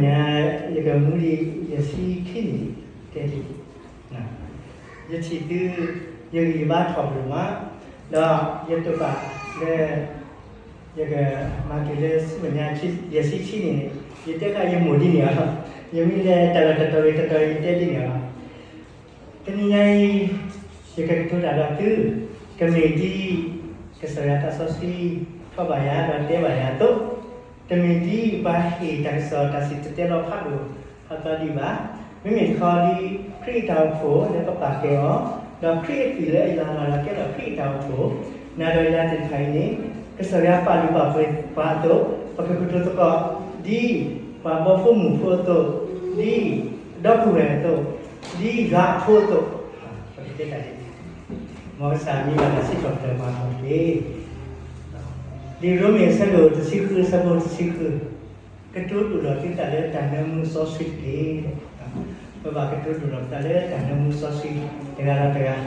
ညါ ယကမူဒံး ယဆံခံနံၣ် တဲဒံး, ယထံၣ်သု ယဂံၢ်ယဘါထီၣ်ပလိာ်မး, ဒီးယတိာ်ပာ်လၢ ယကမၤက့ၤလၢဆူမဲာ်ညါ ယဆံခံနံၣ်န့ၣ် ယတဲဒၣ်ယမိၢ်ဒ်န့ၣ်လီၤ. ယမ့ၢ်လဲၤတၢ်လီၢ်တတီၤဂ့ၤတတီၤ ယတဲဒ်န့ၣ်လီၤ. တနံၤညါအံၤ ယကကတိၤတၢ်ဒီးသု ကမ့ၢ်ဒ် ကစၢ်ယွၤသးစီဆှံ ထီၣ်ဘၣ်ယၤဒီးတဲဘၣ်ယၤအသိး, တမ့ၢ်ဒ်ပှၤဟ့ၣ်တၢ်ကစီၣ်တၢ်စံၣ်တဲၤတဲလီၤဖးဒိၣ် ဖးသီဒံးဘၣ်. မ့မ့ၢ်တခီဒ်ခရံာ်အတၢ်အိၣ်ဖှိၣ်လၢပပာ်ကဲအီၤ, ဒီးခရံာ်အသွံၣ်လၢအယွၤလီၤလီၤကဲထီၣ်ခရံာ်အတၢ်အိၣ်ဖှိၣ်, နၤဒီးယၤသ့ၣ်တဖၣ်အံၤန့ၣ် ကစၢ်ယွၤပာ်လုၢ်ပာ်ပှ့ၤပှၤအသိး, ပကကတိၤသကိး ဒ်ပှၤဘီဖိမုၣ်ဖိအသိး, ဒ်ဒီပုၢ်ဝဲၢ်အသိး, ဒ်ယွၤအဖိအသိး, ပကတဲတၢ်ဒ်န့ၣ်, မ်ကစၢ်မံၤဘၣ်တၢ်စံးထီၣ်ပတြၢၤပှၤဂီၢ်တက့ၢ်. လံာ်ရိမ့ၤအဆၢဒိၣ်တဆံဃု အဆၢဖိတဆံဃု, ကတိၤဒိၣ်ထီၣ်သုသးလၢတၢ်နၢမူစီဆှံတက့ၢ်. ပဘၣ်ကတိၤဒိၣ်ထီၣ်ပသးလၢတၢ်နၢမူစီဆှံ တဂၤဒီးတဂၤ.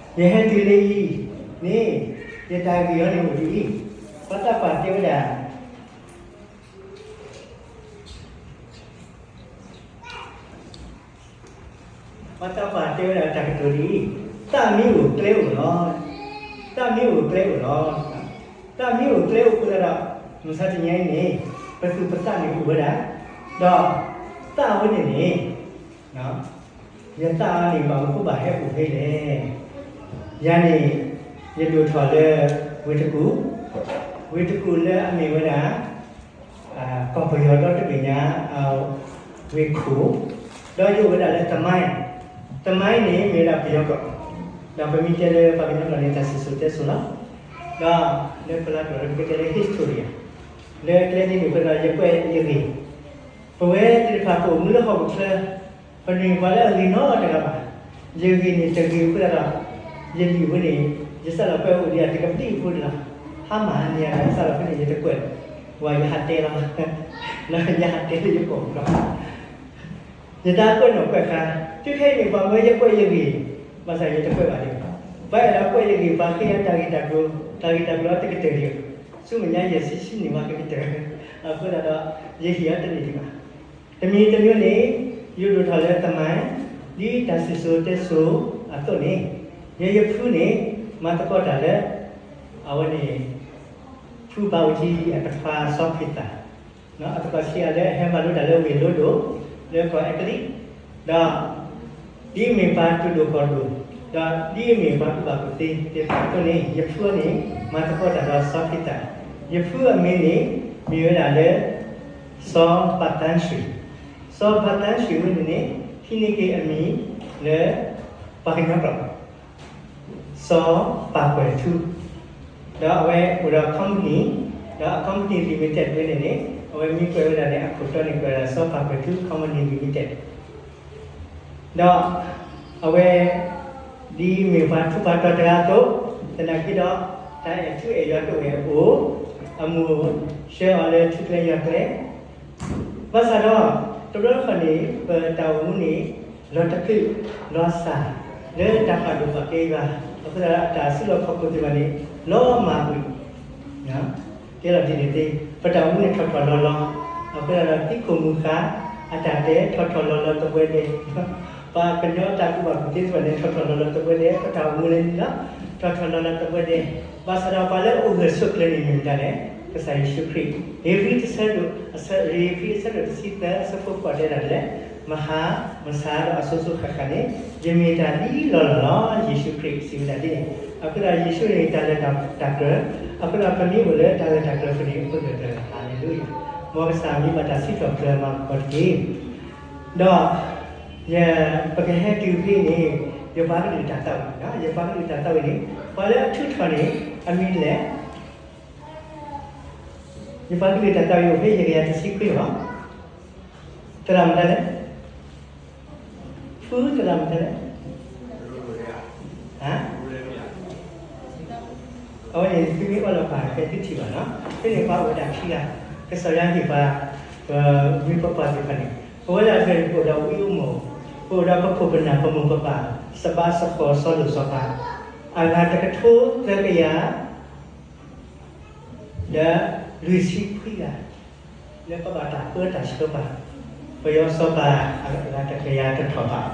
ယဟဲတုၤလၢအံၤန့ၣ် ယတၢ်ဂ့ၢ်အံၤန့ၣ်အိၣ်ဒ်အံၤ, ပှၤသးပှၢ်တဲဝဲဒၣ် ပှၤသးပှၢ်တဲဝဲဒၣ်တၢ်ကတိၤဒ်အံၤ, သးမ့ၢ်အိၣ်ကျဲအိၣ်လီၤ. သးမ့ၢ်အိၣ်ကျဲအိၣ်လီၤ. သးမ့ၢ်အိၣ်ကျဲအိၣ်အဃိသတးဒီး မုၢ်ဆါတနံၤအံၤန့ၣ် ပသူၣ်ပသးန့ၣ်အိၣ်ဝဲဒၣ်, ဒီးသးဝဲန့ၣ်န့ၣ် ယသးအံၤန့ၣ် ဘၣ်မနုၤဃိဘၣ်ဟဲအိၣ်ဖဲလဲၣ်. ယၤန့ၣ် ယဒိၣ်ထီၣ်လၢ ဝ့ၢ်တကူၣ်, ဝ့ၢ်တကူၣ်လၢအမ့ၢ်ဝဲဒၣ် ကီၢ်ပယီၤဒီတဘ့ၣ်ညါ ဝ့ၢ်ခိၣ်, ဒီးယအိၣ်ဝဲဒၣ်လၢ သမိုင်း, သမိုင်းန့ၣ် မ့ၢ်ဝဲဒၣ်ပယီၤကျိာ်, ဒီးပမ့ၢ်တဲလၢပှၤကညီကျိာ်န့ၣ် တၢ်စံၣ်စိၤတဲစိၤလီၤ. ဒီးလၢပလၤကျိာ်န့ၣ် ပကတဲလၢ history လၢကျဲဒ်န့ၣ်အဃိဒီး ယကွဲးယဂ့ၢ်, ပဝဲသ့ၣ်တဖၣ်ပအိၣ်မူလၢဟီၣ်ခိၣ်ချၢ ပန့ၢ်ပှၤလၢအဂ့ၤနီတဂၤဘၣ်. ယဂ့ၢ်န့ၣ်တဂ့ၤအဃိသတးဒီး ယလံာ်ဝဲန့ၣ် ယစးလီၤကွဲးအိၣ်ဒံးတကပၤဒံးအဖိတလီၤ. ဟါမၢ်ဟါန့ၣ်ဒီး ယစးလီၤဖဲန့ၣ် ယတကွဲးလၢၤ, ဝဲယဟးတဲလီၤ, ယဟးတဲလၢယကိာ်ပူၤလီၤ. ယတၢ်ကွဲးနီၣ်ကွဲးဃါ, တုၤခဲအံၤန့ၣ် ပှၤမၢယကွဲးယဂ့ၢ်, ဘၣ်ဆၣ်ယတကွဲးဘၣ်ဒံးဘၣ်. ပှၤအဲၣ်ဒိးကွဲးယဂ့ၢ် ပှၤဃ့ယၤတၢ်ဂ့ၢ်တၢ်ကျိၤ, တၢ်ဂ့ၢ်တၢ်ကျိၤတကတၢၢ်ဒံး, ဆူမဲာ်ညါယဲၢ်ဆံဆံန့ၣ် ပှၤကကတၢၢ်, အဃိသတးဒီး ယဟ့ၣ်အီၤတန့ၢ်ဒံးဘၣ်. တမံၤတမံၤန့ၣ် ယဒိၣ်ထီၣ်လၢ သမိုင်း ဒ်တၢ်စံၣ်စိၤတဲစိၤအသိးန့ၣ်, ယဲယဖုန့ၣ် မၤသကိးတၢ်လၢ အဝဲန့ၣ် ဖုဘးအူကၠံအကထွါစီၤဖံးသး, အသကိးဆံးအါလၢအဟဲမၤလိတၢ်လၢဝ့ၢ်လိဒိၣ် လၢကီၢ်အဲကလံး, ဒီး ဒ်အမ့ၢ်ပှၤတူၢ်ဒိၣ်ခီၣ်ဒိၣ်, ဒီးဒ်အမ့ၢ်ပှၤကူၣ်ဘၣ်ကူၣ်သ့သ့ၣ်တဖၣ်အသိးန့ၣ် ယဖုအံၤန့ၣ် မၤသကိးတၢ်ဒီးစီၤဖံးသး, ယဖုအမံၤန့ၣ် မ့ၢ်ဝဲဒၣ်လၢ စီၤဘၣ်သၣ်ဆှံ, စီၤဘၣ်သၣ်ဆှံဝဲန့ၣ်န့ၣ် ဟံးန့ၢ်က့ၤအမံၤလၢ ပှၤကညီကျိာ် စီၤပၤကွဲၤထူ, ဒီးအဝဲအိၣ်ဒီး company, ဒီးအ company limited ဝဲန့ၣ်န့ၣ် အဝဲမ့ၢ်ကွဲးဝဲဒၣ်န့ၣ် အခိၣ်တီန့ၣ်ကွဲးဝဲဒၣ် စီၤပၤကွဲၤထူ company limited, ဒီး အဝဲ ဒ်မ့ၢ်ပှၤထူးပှၤတီၤတဂၤအသိး, သနာ်က့ဒီး တၢ်အဲၣ်ထူအဲၣ်ယွၤတအိၣ်ဝဲအအိၣ်, အမိၢ်ဆှၢအီၤလၢထူကျဲယွၤကျဲ, ဘၣ်ဆၣ်ဒီး တဘျီတခီၣ်န့ၣ် ပတၢ်အိၣ်မူန့ၣ် လီၤတကုးလီၤစၢ် လၢတၢ်ပာ်ဒိၣ်ပာ်ကဲယွၤ, အဃိသတးဒီး အတၢ်စုလီၢ်ခီၣ်ခိၣ်သ့ၣ်တဖၣ်န့ၣ် လီၤမၢ်ကွံာ် ကဲလီၤဒ်န့ၣ်သ့, ပတၢ်အိၣ်မူန့ၣ်ထီၣ်ထီၣ်လီၤလီၤ, အဃိသတးဒီး သံခိၣ်မူၤဃါ အတၢ်တဲထီၣ်ထီၣ်လီၤလီၤသပှဲၤဒဲး, ပှၤကညီတၢ်ကူၣ်ဘၣ်ကူၣ်သ့သ့ၣ်တဖၣ်န့ၣ် ထီၣ်ထီၣ်လီၤလီၤသပှဲၤဒဲး, ပတၢ်အိၣ်မူလၢန့ၣ်လီၤ, ထီၣ်ထီၣ်လီၤလီၤသပှဲၤဒဲး, ဘၣ်ဆၣ်ဒီးပှၤလၢအအိၣ်ဂၢၢ်ဆိးကျၢၤန့ၣ်မ့ၢ်မတၤလဲၣ်, ကစၢ်ယ့ၣ်ၡူးခရံာ်, ဧ့ၤဘြံၤတဆၢဒိၣ်, ဧ့ၤဘြံၤတဆၢဒိၣ်တဆံသၢ အဆၢဖိဃိးတဲဒၣ်ဒ်လဲၣ်, မဟါ, မဆါဒီးအစိၤစိၤဃၣ်ဃၣ်န့ၣ် ယမ့ၢ်တၢ်လံလီၤလီၤလီၤ, ယ့ၣ်ၡူးခရံာ်စံးဝဲဒၣ်ဒ်န့ၣ်, အဃိသတးယ့ၣ်ၡူးန့ၣ်တၢ်လၢတၢ်ကြၢး, အဃိသတးပမ့ၢ်အိၣ်လၢတၢ်လၢတၢ်ကြၢးဖဲန့ၣ် အဃိသတး ဟါလ့လူယၤ, မ်ကစၢ်မံၤဘၣ်တၢ်စံးထီၣ်ပတြၢၤမၤကီၢ်တက့ၢ်. ဒီး ယ ပကဟဲတုၤဖဲန့ၣ် ယပှၤကလုာ်တၢ်သးဝံၣ်, ယပှၤကလုာ်တၢ်သးဝံၣ်န့ၣ် ပှၤလၢအထုးထီၣ်န့ၣ် အမံၤဒ်လဲၣ်. ယပှၤကလုာ်တၢ်သးဝံၣ်အိၣ်ဖဲယဲၢ်ကယၤတဆံခွံလီၤ. သရၣ်မတၤလဲၣ်, ဖုသရၣ်မတၤလဲၣ်, ဟါ, အဝဲန့ၣ် သုမ့ၢ်အီၣ်လီၤပာ်ဖဲသုထံၣ်ဘၣ်နီၤ, ဖဲန့ၣ်ပှၤအိၣ်ဝဲဒၣ်ခံဂၤ, ကစၢ်ယွၤဟ့ၣ်ပှၤ ပမိၢ်ပပၢ်သ့ၣ်တဖၣ်န့ၣ်, ပဝဲဒၣ်ဖဲန့ၣ် ပအိၣ်ဒီးဝံအိၣ်မီၢ်, ပအိၣ်ဒီးပခိၣ်ပနၢ်ပမိၢ်ပပၢ်, စဘးစဃီၤစီၤလိၣ်စီၤပၤ, အဂၤတကထိသၢကယၤ ဒီးလွံၢ်ဆံခွံဂၤ, လၢပဘၣ်တၢ်ပၢတၢ်ဆှၢပှၤ ပယီၤစီၤပၤအဂၤတကယၤတထီၣ်ဘၣ်.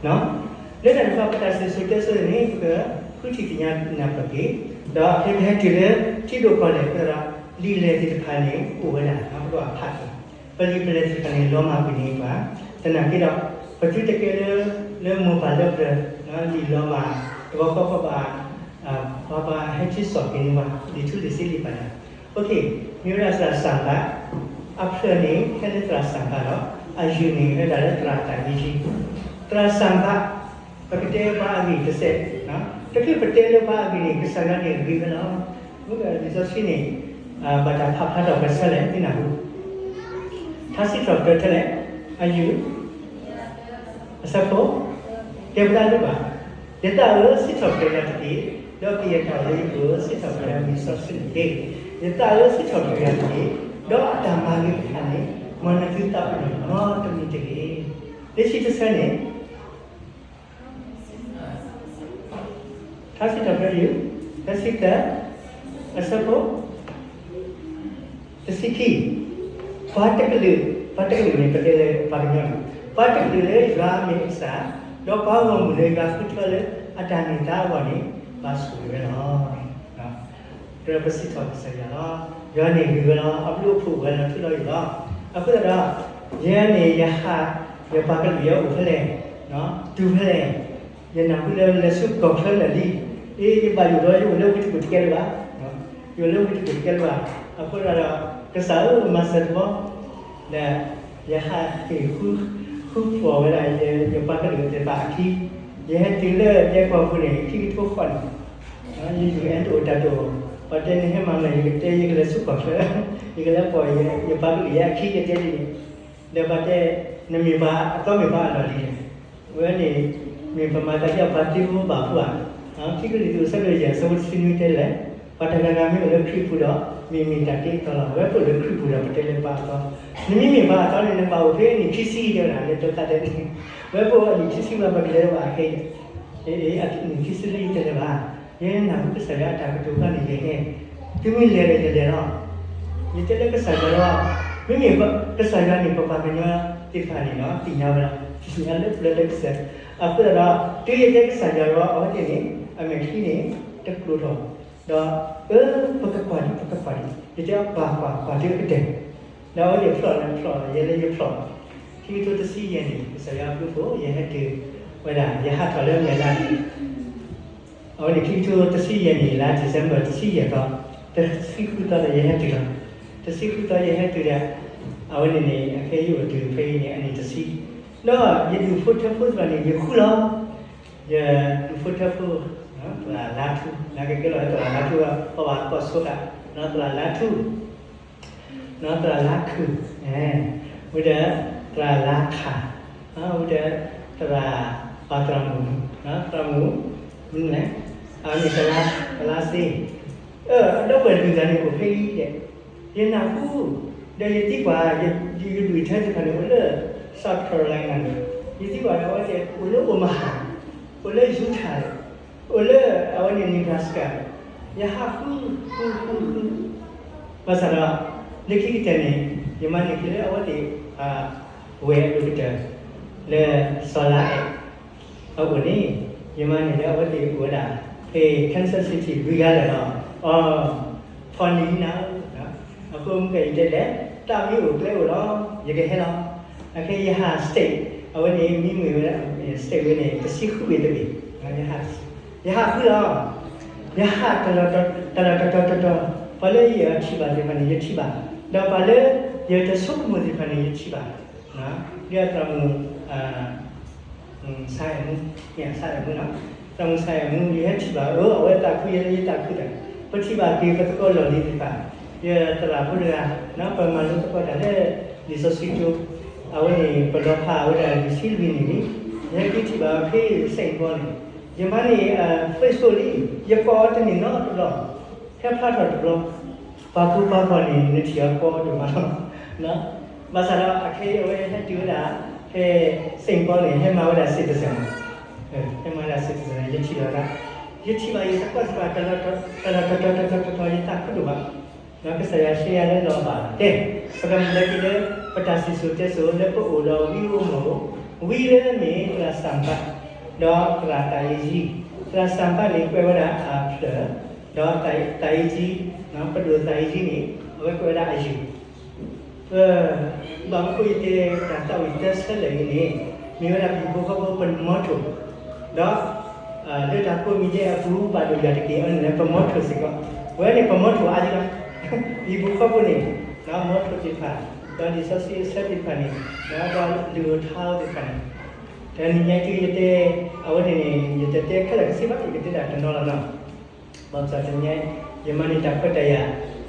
လၢတၢ်တဖၣ်ပတၢ်စံၣ်စိၤတဲစိၤန့ၣ် ပကဃုထံၣ်သ့ၣ်ညါနၢ်ပၢၢ်က့ၤ, ဒီးအဖဲပဟဲတုၤလၢ ထံဒိၣ်ကီၢ်လဲၢ်အဃိဒီး လံာ်လဲၢ်သ့ၣ်တဖၣ်န့ၣ် အိၣ်ဝဲဒၣ် ပကဘၣ်ဖးက့ၤ, ပလံာ်ပလဲၢ်သ့ၣ်တဖၣ်န့ၣ် လီၤမၢ်ကွံာ်န့ၢ်ပှၤ, သနာ်က့ဒီး ပသုတကဲလၢ လၢမိၢ်ပၢ်လၢပျၢၤ လံာ်လီၤမၢ် တဘျီဃီဃီဘၣ် ပှၤပှၤဟဲထံစီၣ်က့ၤန့ၢ်ပှၤ လံာ်ထူလံာ်စ့လံာ်ပာ်ယၤ, မ့ၢ်ဝဲဒၣ်သရၣ်စၣ်ဘး, အဖျၢၣ်န့ၣ် ဟဲလၢသရၣ်စၣ်ဘးဒီး အယုၢ်န့ၣ် ဟဲဒၣ်လၢသရၣ်တၢ်ဂ့ၢ်ကံ, သရၣ်စၣ်ဘး ပကတဲပှၤအဂ့ၢ်တစဲး, တချုးပတဲလၢပှၤအဂ့ၢ်န့ၣ် ကစၢ်ယွၤန့ၣ်ဂ့ၤဝဲလီၤ. မ့ၢ်ကလံာ်စီဆှံန့ၣ် ဘၣ်တၢ်ဖးဖျါထီၣ်ပဆၢလဲၣ် သ့ၣ်နၢ်ဟူ, ထါစံးထီၣ်ပတြၢၤထဲလဲၣ်, အယုၢ် အဆၢဖိ တဲပတၢ်လၢၤဘၣ်, ယသးဧၢ စံးထီၣ်ပတြၢၤယၤတက့ၢ်, ဒီးကယဲၢ်တၢ်အိၣ်လၢယပူၤဧၢ စံးထီၣ်ပတြၢၤယၤမ့ၢ်စီဆှံန့ၣ်တက့ၢ်. ယသးဧၢ စံးထီၣ်ပတြၢၤယၤတက့ၢ်, ဒီးအတၢ်မၤဂ့ၤတဖၣ်န့ၣ် မ်နသုသးပ့ၤနီၣ်နီတမံၤတဂ့ၤ. လၢခံတဆၢန့ၣ် ထါစံးထီၣ်ပတြၢၤ ယုၢ် တဆံသၢ အဆၢဖိ တဆံခံ, ပှၤတကလုာ်, ပှၤတကလုာ်န့ၣ် ပတဲလၢပှၤကညီန့ၣ်, ပှၤတကလုာ်လၢယွၤမ့ၢ်အကစၢ်, ဒီးပှၤဂီၢ်မုၢ်လၢယွၤဃုထၢလၢအတၢ်န့ၢ်သါအဂီၢ်န့ၣ် ဘၣ်ဆိၣ်ဂ့ၤဝဲလီၤ. ဒီးပစံးထီၣ်ကစၢ်ယွၤလီၤ. ယွၤန့ၣ်ဂ့ၤဝဲလီၤ. အဘျုးအဖှိၣ်ဝဲလီၤထူလီၤယိာ်လီၤ. အဃိသတးဒီး ယဲန့ၣ် ယဟး, ယပှၤကလုာ်ယဲအိၣ်ဖဲလဲၣ်, တုၤဖဲလဲၣ်, ယနၢ်ဟူလၢလဲၤဆူကီၢ်ချၢလၢာ်လံ, အ့ ယဘၣ်ယိၣ်ဒီးယအိၣ်လၢဝ့ၢ်တကူၣ်တကဲလၢၤဘၣ်, ယအိၣ်လၢဝ့ၢ်တကူၣ်တကဲလၢၤဘၣ်. အဃိသတးဒီး ကစၢ်ဧၢ မၤစၢၤတဘျီ ဒီး ယဟးက့ၤဃု, ဃုဖျိးဝဲဒၣ် ယပှၤကလုာ်သ့ၣ်တဖၣ်အခံ, ယဟဲတုၤလၢယဲကီၢ်ပူၤန့ၣ် ခံကထိဃီန့ၣ်, ယ ယူၢ်အဲၣ် တအိၣ်တၢ်တအိၣ်, ပှၤတဲနဟဲမၤမနုၤ ယကတဲယကလဲၤဆူကီၢ်ချၢ, ယကလဲၤပိာ်ယပှၤကလုာ်ယဲအခံ ယတဲဒ်န့ၣ်, ဒီးပှၤတဲ နမ့ၢ်ပှၤအသီမ့ၢ်ပှၤအလီၢ်လံန့ၣ်, ဝဲန့ၣ် မ့ၢ်ပမၤသးဒ်အပှၤသံဖိဘၣ်ဖိဧါ. ခံကရံၣ်သူး အဆၢဒိၣ်ယဲၢ် အဆၢဖိတဆံနွံတဲလဲၣ်, ပှၤတဂၤဂၤမ့ၢ်အိၣ်လၢခရံာ်ပူၤဒီး မ့ၢ်မ့ၢ်တၢ်တ့အသီလီၤ. ဝဲပအိၣ်လၢခရံာ်ပူၤဒီး ပတဲလၢပှၤအသီ, နမ့မ့ၢ်ပှၤအသီန့ၣ် နဘၣ်အိၣ်ဖဲအနံၣ်ခံဆံတဲဝဲဒၣ် လၢတၢ်သးတဲန့ၣ်, ဝဲပအိၣ်အနံၣ်ခံဆံဝဲ ပကလဲၤလၢပှၤအခဲအံၤ, အနံၣ်ခံဆံလၢယတလဲၤဘၣ်, ယဲနၢ်ဟူကစၢ်ယွၤအတၢ်ကတိၤတဖၣ်န့ၣ် ယဟဲ, သုမ့ၢ်လဲၤဒီးယလဲၤလီၤ. ယတဲလၢကစၢ်ယွၤလီၤ, မ့မ့ၢ်ကစၢ်ယွၤန့ၣ် ပပှၤကညီသ့ၣ်တဖၣ်န့ၣ်ဒီး သ့ၣ်ညါဝဲလီၤ, သ့ၣ်ညါလၢပျၢၤလၢကစၢ်. အဃိသတးဒီး တုၤယတဲကစၢ်ယွၤလီၤ အဝဲသ့ၣ်န့ၣ် အမဲာ်ချံန့ၣ် တကျိၤထီၣ်, ဒီး အၢ ပကကွၢ်ဒံး ပကကွၢ်ဒံး ယတဲကွၢ်ကွၢ်ကွၢ်တုၤကတၢၢ်, ဒီးအဝဲသ့ၣ်ဖျီၣ်လၢဖျီၣ် ယဲလၢယဖျီၣ်, ခံကထိတဆံယဲၢ်န့ၣ် ကစၢ်ယွၤအဘျုးအဖှိၣ် ယဟဲတုၤဝဲဒၣ် ယဟးထီၣ်လၢမဲာ်လါန့ၣ် အဝဲန့ၣ် ခံကထိတဆံယဲၢ်န့ၣ် လါ December တဆံယဲၢ်သီ, တဆံဃုသီဒီးယဟဲတုၤလီၤ. တဆံဃုသီယဟဲတုၤဒီး အဝဲန့ၣ်န့ၣ် အခဲယအိၣ်တုၤဖဲအံၤန့ၣ် အနံၣ်တဆံ, ဒီးယဒူၣ်ဖိထၢဖိသ့ၣ်တဖၣ်န့ၣ် ယဃုလီၤ. ယဒူၣ်ဖိထၢဖိ သရၣ်လါထူ, နာ်က့ကဲလီၤသရၣ်လါထူ ပဘၣ်ကိးဆိသး သရၣ်လါထူ သရၣ်လါခုၣ်, ဝံၤဒီး သရၣ်လါခၣ်, ဝံၤဒီး သရၣ် ပှၤသရၣ်မုၣ်, သရၣ်မုၣ်, မနုၤလဲၣ်, အမ့ၢ် သရၣ်လါစ့, အဒီပုၢ်ဝဲၢ်တဒူၣ်န့ၣ် အိၣ်ဖဲအံၤဒဲး, ယနၢ်ဟူ, ဒီးယသံကွၢ် ယဒူၣ်ယထၢသ့ၣ်တဖၣ်န့ၣ် အိၣ်လၢ South Carolina န့ၣ်, ယသံကွၢ်ဒီးအဝဲသ့ၣ် အိၣ်လၢ Omaha, အိၣ်လၢ Utah အိၣ်လၢအဝဲန့ၣ် Nebraska, ယဟးဃု, ဃု, ဃု, ဃု, ဘၣ်ဆၣ်ဒီး လၢခံကတၢၢ်န့ၣ် ယမၤန့ၢ်က့ၤလၢအဝဲသ့ၣ် ဝဲၢ်အဒိၣ်ကတၢၢ် လၢစီၤလါအဲၣ် အအိၣ်န့ၣ်, ယမၤန့ၢ်လၢအဝဲသ့ၣ်အိၣ်ဝဲဒၣ် ဖဲ Kansas City လွံၢ်ဂၤလၢာ်လီၤ. အီ, ဖီနံၤနၤဧၢ, အဃိမုၢ်ကယတဲလဲၣ်, တၢ်မ့ၢ်အိၣ်ကျဲအိၣ်လီၤ, ယကဟဲလီၤ. အခဲယဟး state အဝဲန့ၣ် မ့ၢ်မ့ၢ်ဝဲ state ဝဲန့ၣ် တဆံဃုဝ့ၢ်တဘ့ၣ်, ယဟးဃုလီၤ. ယဟးတၢ်လီၢ်တတီၤတတီၤ, ပှၤလၢယထံၣ်ဘၣ်သ့ၣ်တဖၣ်န့ၣ် ယထံၣ်ဘၣ်, ဒီးပှၤလၢယတဆိကမိၣ်သ့ၣ်တဖၣ်န့ၣ် ယထံၣ်ဘၣ်, ဒ်သရၣ်မုၣ် စါယၤမူ, စါယၤမူ, သရၣ်မုၣ်စါယၤမူ ယဟဲထံၣ်ဘၣ်အီၤ အဝဲသးခုယဲလၢယသးခုတၢ်, ပထံၣ်ဘၣ်က့ၤပသကိးလီၢ်လံၤသ့ၣ်တဖၣ်, ယသရၣ်ဖိတဂၤ, ပမၤလိသကိးတၢ်လၢ လံာ်စီဆှံကၠိ, အဝဲန့ၣ် ပလီၤဖးဝဲဒၣ်လွံၢ်ဆံလွံၢ်နံၣ်လံ, ယဟဲက့ၤထံၣ်ဘၣ်အီၤဖဲ Saint Paul န့ၣ်, ယမၤန့ၢ် Facebook လံ, ယကိးအီၤတန့ၢ်နီတဘျီ, ဟဲဖျါထီၣ်တဘျီ, ပှၤကူပှၤကီၢ်န့ၣ် နထံၣ်အီၤကိးဒိၣ်မးလီၤ. ဘၣ်ဆၣ်ဒီး အခဲအံၤအဝဲဟဲတုၤဝဲဒၣ် ဖဲ Saint Paul န့ၣ် ဟဲမၤဝဲဒၣ် citizen, ဟဲမၤဝဲဒၣ် citizen ယထံၣ်လီၤဒၣ်, ယထံၣ်ဘၣ်ယသကိးသ့ၣ်တဖၣ် တၢ်လီၢ်တတီၤတတီၤတတီၤ ယသးခုဒိၣ်မး, ကစၢ်ယွၤဆှၢယၤလၢလီၤဘၣ်တဲ, ပကမၤလၢက့ၤလၢ ပတၢ်စံၣ်စိၤတဲစိၤလၢပအိၣ်ဒီးဝံဧိၤမီၢ်ဧိၤ, ဝံလၢအမ့ၢ်သရၣ်စၣ်ဘး, ဒီးသရၣ်သးယ့ယံ, သရၣ်စၣ်ဘးန့ၣ် ကွဲးဝဲဒၣ်အဖျၢၣ်, ဒီးသးယ့ယံ, ပဒိၣ်သးယ့ယံန့ၣ် အဝဲကွဲးဝဲဒၣ်အယုၢ် ပဘၣ်မူခိၣ် ယတဲတၢ်သးဝံၣ်သၢဆၢလၢာ်အံၤန့ၣ် မ့ၢ်ဝဲဒၣ်ပဟံၣ်ဖိဃီဖိ ပမီထိၣ်, ဒီး လၢတၢ်ကိးမံၤဒဲးအပူၤ ဘၣ်ဒိၣ်ယွၤတက့ၢ်အီၤန့ၣ်လၢ ပမီထိၣ်စ့ၢ်ကီး, ဝဲန့ၣ်ပမီထိၣ်အါဒံးလီၤ. ပဟံၣ်ဖိဃီဖိန့ၣ် မီထိၣ်သ့ၣ်တဖၣ်, ဒီးလံာ်စီဆှံအဆၢသ့ၣ်တဖၣ်န့ၣ်, ဒီးဒုးအိၣ်ထါသ့ၣ်တဖၣ်န့ၣ်, တနံၤညါအံၤ ယတဲ အဝဲန့ၣ်န့ၣ် ယတတဲခဲလၢာ်ကစ့ဘၣ် ယကတဲဒၣ်တနီၤလီၤနီၤ. ဘၣ်ဆၣ်တနံၤညါ ယမၤန့ၢ်တၢ်ခွဲးတၢ်ယာ်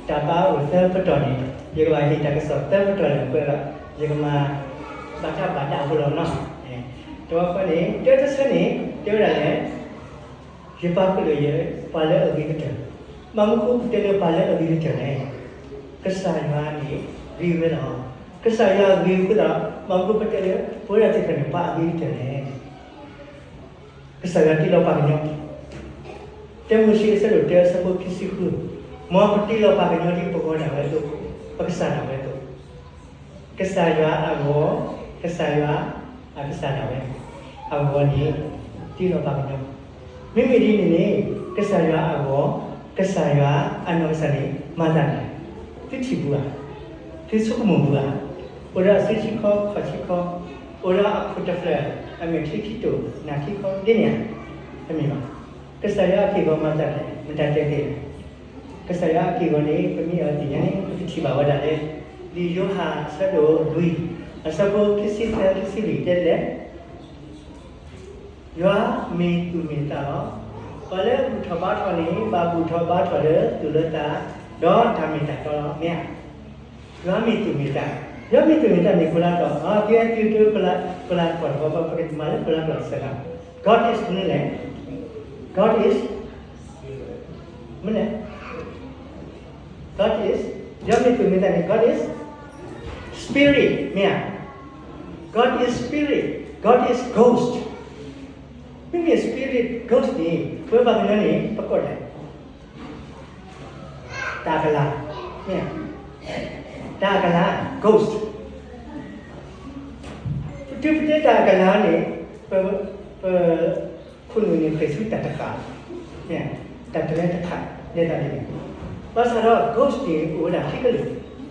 တၢ်ပာ်အိၣ်သၢပတီၢ်န့ၣ် ယကဘၣ်ဟ့ၣ်တၢ်ကစီၣ်သၢပတီၢ်လၢအပှဲၤဒီး ယကမၤဘၣ်တၢ်ဘၣ်ဒၣ်အဃိလီၤနီၤ. တဝီဃီန့ၣ် တၢတဆၢန့ၣ် တဲဝဲဒၣ်လဲၣ်, ယပာ်ဃုာ်လၢယပှၤလၢအဂ့ၤကတၢၢ်, ဘၣ်မနုၤဃိတဲလၢပှၤလၢအဂ့ၤကတၢၢ်လဲၣ်. ကစၢ်ယွၤန့ၣ်ဂ့ၤဝဲလီၤ. ကစၢ်ယွၤဂ့ၤအဃိသတးဒီး ဘၣ်မနုၤဃိပတဲလၢ ပဝဲဒၣ်သ့ၣ်တဖၣ်န့ၣ် ပှၤအဂ့ၤကတၢၢ်လဲၣ်. ကစၢ်ယွၤတ့လီၤပှၤကညီ, တၢမိၤၡ့အဆၢဒိၣ်တၢ အဆၢဖိခံဆံဃု, မ်ပတ့လီၤပှၤကညီဒ်ပဂီၤဒၣ်ဝဲအသိး, ပကစၢ်ဒၣ်ဝဲအသိး, ကစၢ်ယွၤအဂီၤ, ကစၢ်ယွၤအကစၢ်ဒၣ်ဝဲ, အဂီၤန့ၣ် တ့လီၤပှၤကညီ, မ့မ့ၢ်ဒ်န့ၣ်န့ၣ် ကစၢ်ယွၤအဂီၤ, ကစၢ်ယွၤအနီၢ်ကစၢ်န့ၣ် မၤသးဒ်လဲၣ်. သုထံၣ်ဘူးဧါ, သုဆိကမိၣ်ဘူးဧါ, အိၣ်ဒီးအစုဆံခီခီၣ်ဆံခီ, အိၣ်ဒီးအခိၣ်တဖျၢၣ် အမဲာ်ချံခံတိာ် နၢ်ခံခီဒ်န့ၣ်ဧါ, တမ့ၢ်ဘၣ်. ကစၢ်ယွၤအက့ၢ်အဂီၤမၤသးဒ်လဲၣ်, မတၤတဲသ့လဲၣ်. ကစၢ်ယွၤအက့ၢ်အဂီၤန့ၣ် ပမ့ၢ်အီၤသ့ၣ်ညါန့ၣ် ပကထံၣ်ဘၣ်ဝဲဒၣ်လၢ လံာ်ယိၤဟၣ်အဆၢဒိၣ်လွံၢ် အဆၢဖိခံဆံသၢ ခံဆံလွံၢ် တဲဒ်လဲၣ်, ယွၤမ့ၢ်သူၣ်မ့ၢ်သးလီၤ. ပှၤလၢအဘူၣ်ထီၣ်ဘါထီၣ်န့ၣ် ဘၣ်ဘူၣ်ထီၣ်ဘါထီၣ်လၢသူၣ်လၢသး ဒီးတၢ်မ့ၢ်တၢ်တီလီၤ မ့ၢ်ဧါ. ယွၤမ့ၢ်သူၣ်မ့ၢ်သး, ယွၤမ့ၢ်သူၣ်မ့ၢ်သးန့ၣ် ကိၤလၤကီၢ်, အကဲသုတ ကိၤလၤကီၢ်တခီ ပကမၤလၢကိၤလၤကီၢ်တစဲးလီၤ. God is မနုၤလဲၣ်, God is မနုၤလဲၣ်, God is, ယွၤမ့ၢ်သူၣ်မ့ၢ်သးန့ၣ် God is spirit မ့ၢ်ဧါ. God is spirit, God is ghost. မ့မ့ၢ် spirit, ghost န့ၣ် ပဝဲပှၤကညီန့ၣ် ပကိးဒ်လဲၣ်, တၢ်ကလၤ, မ့ၢ်ဧါ, တၢ်ကလၤ, ghost. ပတုၤပတဲတၢ်ကလၤန့ၣ် ပ, ပခိၣ်နူာ်န့ၣ် ဃ့ၢ်ဆူတၢ်တဃၣ်, မ့ၢ်ဧါ, တၢ်တလဲတခး, လဲၤတၢ်န့ၣ်, ဘၣ်ဆၣ်ဒီး ghost န့ၣ် အိၣ်ဝဲဒၣ်ခံကလုာ်,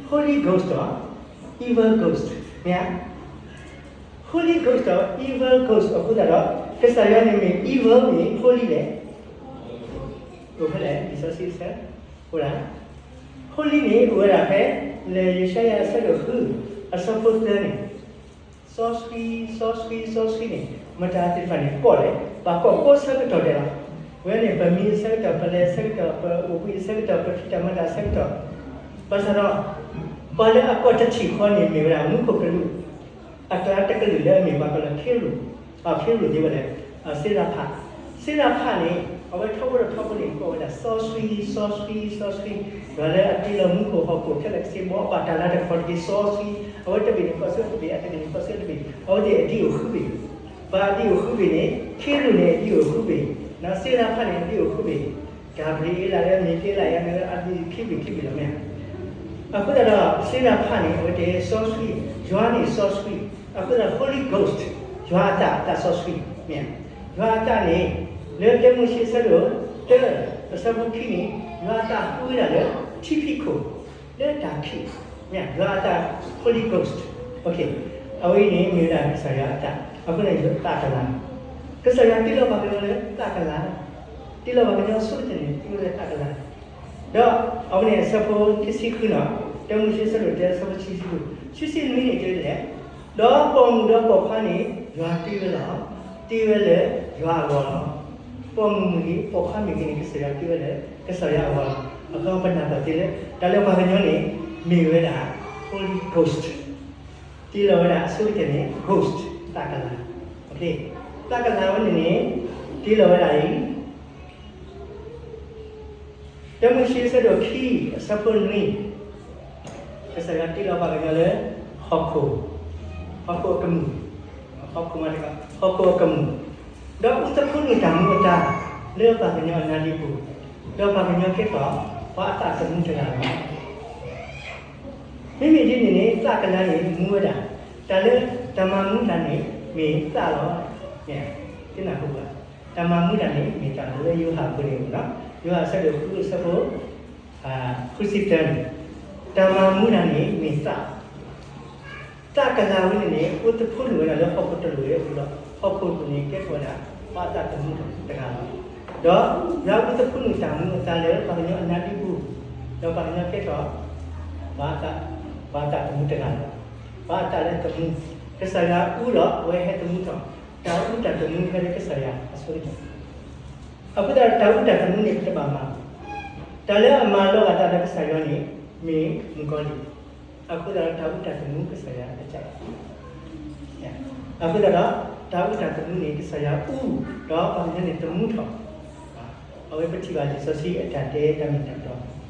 Holy Ghost ဒီး Evil Ghost, မ့ၢ်ဧါ. Holy Ghost ဒီး Evil Ghost အဃိသတးဒီး ကစၢ်ယွၤန့ၣ်မ့ၢ် evil မ့ၢ် holy လဲၣ်. အိၣ်ဖဲလဲၣ်, လံာ်စီဆှံအဆၢ, အိၣ်ဒၣ်, holy န့ၣ် အိၣ်ဝဲဒၣ်ဖဲ လၢယၡါယၤအဆၢဒိၣ်ဃု အဆၢဖိသၢန့ၣ်, စီဆှံ, စီဆှံ, စီဆှံန့ၣ် မတၤသ့ၣ်တဖၣ်န့ၣ်ကိးလဲၣ်, ဘၣ်ကိးကိးဆၢကတီၢ်ဒဲးလီၤ. ဝဲန့ၣ် ပမံၤအဆၢကတီၢ်, ပလဲၤအဆၢကတီၢ်, ပအိၣ်ဘှံးအဆၢကတီၢ်, ပဖံးတၢ်မၤတၢ်အဆၢကတီၢ်, ဘၣ်ဆၣ်ဒီး ပှၤလၢအကိးတထံၣ်ဃီန့ၣ် မ့ၢ်ဝဲဒၣ်မူခိၣ်ကလူး အကျါတကလုာ်လၢအမ့ၢ်ပှၤကိးလၢ ခ့ရူၢ်, ခ့ရူၢ်သ့ဝဲလဲၣ်, စ့ရဖး, စ့ရဖးန့ၣ် အဝဲထီဘိဒီးထီဘိန့ၣ် ကိးဝဲဒၣ် စီဆှံ, စီဆှံ, စီဆှံ, ယွၤလၢအတ့လီၤမူခိၣ်ဟီၣ်ခိၣ်ခဲလၢာ်ခဲဆ့ ဘိးဘၣ်တၢ်လၤတၢ်ကပီၤတက့ၢ် စီဆှံ, အဝဲတဘ့ၣ်န့ၣ်ကီၢ်ဆၢတဘ့ၣ်, အတဘ့ၣ်န့ၣ်ကီၢ်ဆၢတဘ့ၣ်, အဝဲသ့ၣ်အဒံးအိၣ်ဃုဘ့ၣ်, ပှၤအဒံးအိၣ်ဃုဘ့ၣ်န့ၣ် ခ့ရူၢ်န့ၣ်အဒံးအိၣ်ဃုဘ့ၣ်, စ့ရဖးန့ၣ်အဒံးအိၣ်ဃုဘ့ၣ်, ကၤဘြံၤအ့လးလၢအမ့ၢ်က့လးယၤန့ၣ် အဒံးခံဘ့ၣ်ခံဘ့ၣ်လီၤ မ့ၢ်ဧါ. အဃိသတးဒီး စ့ရဖးန့ၣ် အဝဲတ့ၢ်စီဆှံ, ယွၤန့ၣ်စီဆှံ, အဃိသတး Holy Ghost, ယွၤအသး, အသးစီဆှံ, မ့ၢ်ဧါ. ယွၤအသးန့ၣ် လၢတၢမိၤၡ့အဆၢဒိၣ်တၢ အဆၢဖိခံန့ၣ် ယွၤအသးဟူဝဲဒၣ်လၢထံဖံးခိၣ် လၢတၢ်ခံး, မ့ၢ်ဧါ, ယွၤအသး Holy Ghost, အဝဲအံၤန့ၣ် မ့ၢ်ဝဲဒၣ်ကစၢ်ယွၤအသး, အဃိန့ၣ် သးကလၤ, ကစၢ်ယွၤတ့လီၤပှၤကညီလၢသးကလၤ, တ့လီၤပှၤကညီဆိကတၢၢ်န့ၣ် တ့လီၤလၢသးကလၤ ဒီးအဝဲန့ၣ်အဆၢဖိခံဆံဃုနီၤ, တၢမိၤၡ့အဆၢဒိၣ်တၢ အဆၢဖိခံဆံဃု, ခံဆံနွံန့ၣ်တဲဒ်လဲၣ်, ဒီးပိာ်မုၣ်ဒီးပိာ်ခွါန့ၣ် ယွၤတ့ဝဲလီၤ, တ့ဝဲလၢယွၤအဂီၢ်လီၤ. ပိာ်မုၣ်မ့ၢ်ဂ့ၤ ပိာ်ခွါမ့ၢ်ဂ့ၤန့ၣ် ကစၢ်ယွၤတ့ဝဲလၢကစၢ်ယွၤအဂီၢ်လီၤ. အဃိပနၢ်ပၢၢ်သ့လၢ တၢ်လၢပှၤကညီန့ၣ် မ့ၢ်ဝဲဒၣ် Holy Ghost, တ့လီၤဝဲဒၣ်အဆိကတၢၢ်န့ၣ် ghost, သးကလၤ, သးကလၤဝဲန့ၣ်န့ၣ် တ့လီၤဝဲဒၣ်အံၤ တၢမိၤၡ့အဆၢဒိၣ်ခံ အဆၢဖိနွံ, ကစၢ်ယွၤတ့လီၤပှၤကညီလၢဟီၣ်ခိၣ်, ဟီၣ်ခိၣ်အကမူၣ်, ဟီၣ်ခိၣ်မၤတခီ, ဟီၣ်ခိၣ်အကမူၣ်, ဒီးအူသဖှိနုာ်တၢ်မူအသါ လၢပှၤကညီအနါဒ့ပူၤ, ဒီးပှၤကညီကဲထီၣ် ပှၤအသးသမူတဂၤလီၤ. မ့မ့ၢ်ဒ်န့ၣ်န့ၣ် သးကလၤန့ၣ်မူဝဲဒၣ်, တၢ်လၢတၢ်မၤမူတၢ်န့ၣ် မ့ၢ်သးလီၤ. သ့ၣ်နၢ်ဟူဘၣ်, တၢ်မၤမူတၢ်န့ၣ် မ့ၢ်သးလီၤ. လၢယိၤဟၣ်အပူၤန့ၣ်မ့ၢ်နီၤ, ယိၤဟၣ်အဆၢဒိၣ်ဃုအဆၢဖိ ဃုဆံသၢန့ၣ်, တၢ်မၤမူတၢ်န့ၣ်မ့ၢ်သး သးကလၤဝဲန့ၣ်န့ၣ် အိၣ်သဖှိနုာ်ဝဲဒၣ်လၢဟီၣ်ခိၣ်တလိၣ်အပူၤဒီး ဟီၣ်ခိၣ်အပူၤန့ၣ် ကဲထီၣ်ဝဲဒၣ် ပှၤအသးသမူတဂၤလီၤ. ဒီးယွၤအိၣ်သဖှိနုာ်တၢ်မူအသးလၢပှၤကညီအနါဒ့ပူၤ, ဒီးပှၤကညီကဲထီၣ် ပှၤအသးသမူတဂၤလီၤ. ပှၤအသးလၢသမူ, ကစၢ်ယွၤအူဒီးအဝဲဟဲသမူထီၣ်, တၢ်အူတၢ်သမူဟဲလၢကစၢ်ယွၤအဆိကတၢၢ်. အဃိသတးဒီးတၢ်အူတၢ်သမူန့ၣ် ပတဘၣ်မၤ, တၢ်လၢအမၤလီၤဂာ်သးဒီးကစၢ်ယွၤန့ၣ် မ့ၢ်မုၣ်ကီၤလံၢ်, အဃိသတးဒီးတၢ်အူတၢ်သမူကစၢ်ယွၤအကစၢ် အဃိသတးဒီး တၢ်အူတၢ်သမူန့ၣ် ကစၢ်ယွၤအူ, ဒီးပှၤကညီန့ၣ်သမူထီၣ်, အဝဲပထံၣ်ဘၣ်လံာ်စီဆှံအတၢ်တဲတၢ်မ့ၢ်တၢ်တီ.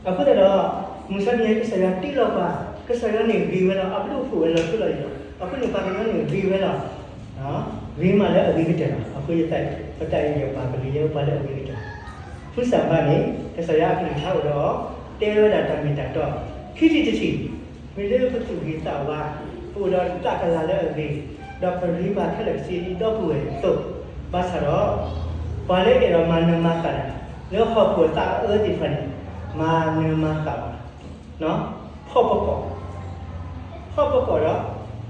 အဃိသတးဒီး မုၢ်ဆါတနံၤအံၤကစၢ်ယွၤတ့လီၤပှၤ, ကစၢ်ယွၤန့ၣ်ဂ့ၤဝဲလီၤ, အပဒိၣ်ဖှိၣ်ဝဲလီၤထူလီၤယိာ်လီၤ. အဃိန့ၣ် ပှၤကညီန့ၣ်ဂ့ၤဝဲလီၤ, ဂ့ၤမးလၢအဂ့ၤကတၢၢ်လီၤ. အဃိယသးပတၢ်အံၤယပာ်ပလံၤလၢပှၤလၢအဂ့ၤကတၢၢ် ဖုစၣ်ဘါန့ၣ် ကစၢ်ယွၤအကလုၢ်ကထါအိၣ်ဒီး တဲဝဲဒၣ်တၢ်မ့ၢ်တၢ်တီ, ခံထံၣ်တထံၣ်, မ့ၢ်လၢပသူၣ်ဂ့ၤသးဝါ, ပအိၣ်ဒီးသးကလၤလၢအဂ့ၤ, ဒီးပရ့ပာ်ခဲလၢာ်ခဲဆ့ဒ်ဒီပုၢ်ဝဲၢ်အသိး, ဘၣ်ဆၣ်ဒီး ပှၤလၢအဲၣ်ဒိးမၤနၢၤမၤဃၣ်တၢ် လၢဟီၣ်ခိၣ်အသးအၢသ့ၣ်တဖၣ်န့ၣ် မၤနၢၤမၤဃၣ်ဘၣ် ဖီၣ်ပကိာ်, ဖီၣ်ပကိာ်ဒီး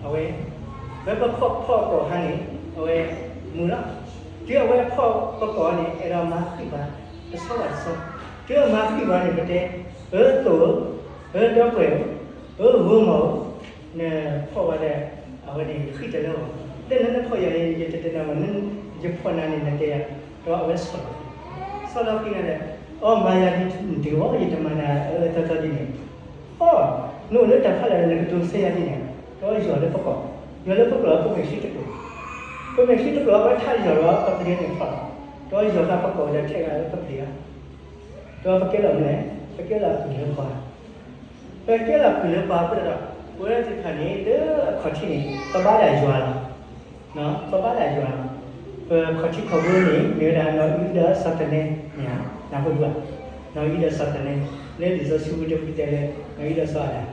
အဝဲ ဝဲပဖီၣ်ပကိာ်အခါန့ၣ် အဝဲမုာ်လီၤ. တုၤအဝဲဖီၣ်ပကိာ်န့ၣ် အဲၣ်ဒိးမၤဃံၣ်ပှၤ တဆီဘၣ်တဆီ, တုၤအမၤဃံၣ်ပှၤန့ၣ် ပတဲ, အၢသိၣ်ဧၢ, အၢဒီပုၢ်ဝဲၢ်ဧၢ, အၢဂိၤမီၢ်ဧၢ, နဖီၣ်ဝဲဒၣ် အဝဲန့ၣ်ဃံၣ်တလၢအီၤ, လၢနနဖီၣ်ယၤ ယတတဲနၤဘၣ်, ယဖီၣ်နၤန့ၣ် နတဲယၤ, ဒီးအဝဲဆီၣ်လီၤ, ဆီၣ်လီၤဃံၤနၤဒီး, အီ မၤယၤဒ်န့ၣ်တဂ့ၤ, ယတမၤနၤအၢအၢသီသီဒ်န့ၣ်, အီ နအိၣ်လၢတၢ်ဖးလဲၢ်ဒီး နကတိၤဆၢယၤဒ်န့ၣ်, ဒီးယီၢ်လၢပကိာ်, ယီၢ်လၢပကိာ် ပမဲာ်ချံတကိာ်, ပမဲာ်ချံတကိာ် အဝဲထးယီၢ်ဒီးပပျ့ၤန့ၣ်ဖီၣ်လီၤ, ဒီးယီၢ်ဃာ်ပကိာ်ဒီးထဲဂၤလၢပပျ့ၤလီၤ, ဒီးပကဲလီၤမနုၤလဲၣ်, ပကဲလီၤအကုၢ်လၢပှၤ ပကဲလီၤအကုၢ်လၢပှၤအဃိသတးဒီး ပဝဲသ့ၣ်တဖၣ်န့ၣ် လၢအခီၣ်ထံးန့ၣ် ပဘါဒၣ်ယွၤလီၤ. ပဘါဒၣ်ယွၤလီၤ. ပခီၣ်ထံးခီၣ်ဘိန့ၣ် မ့ၢ်ဝဲဒၣ်နီၢ်အံၤဒီးစီၤသနဲ, မ့ၢ်ဧါ, နၢ်ဟူဘၣ်, နီၢ်အံၤဒီးစီၤသနဲ, လၢလံာ်စီဆှံပူၤတဖုတဲလၢ နီၢ်အံၤဒီးစီၤအၤဒၣ်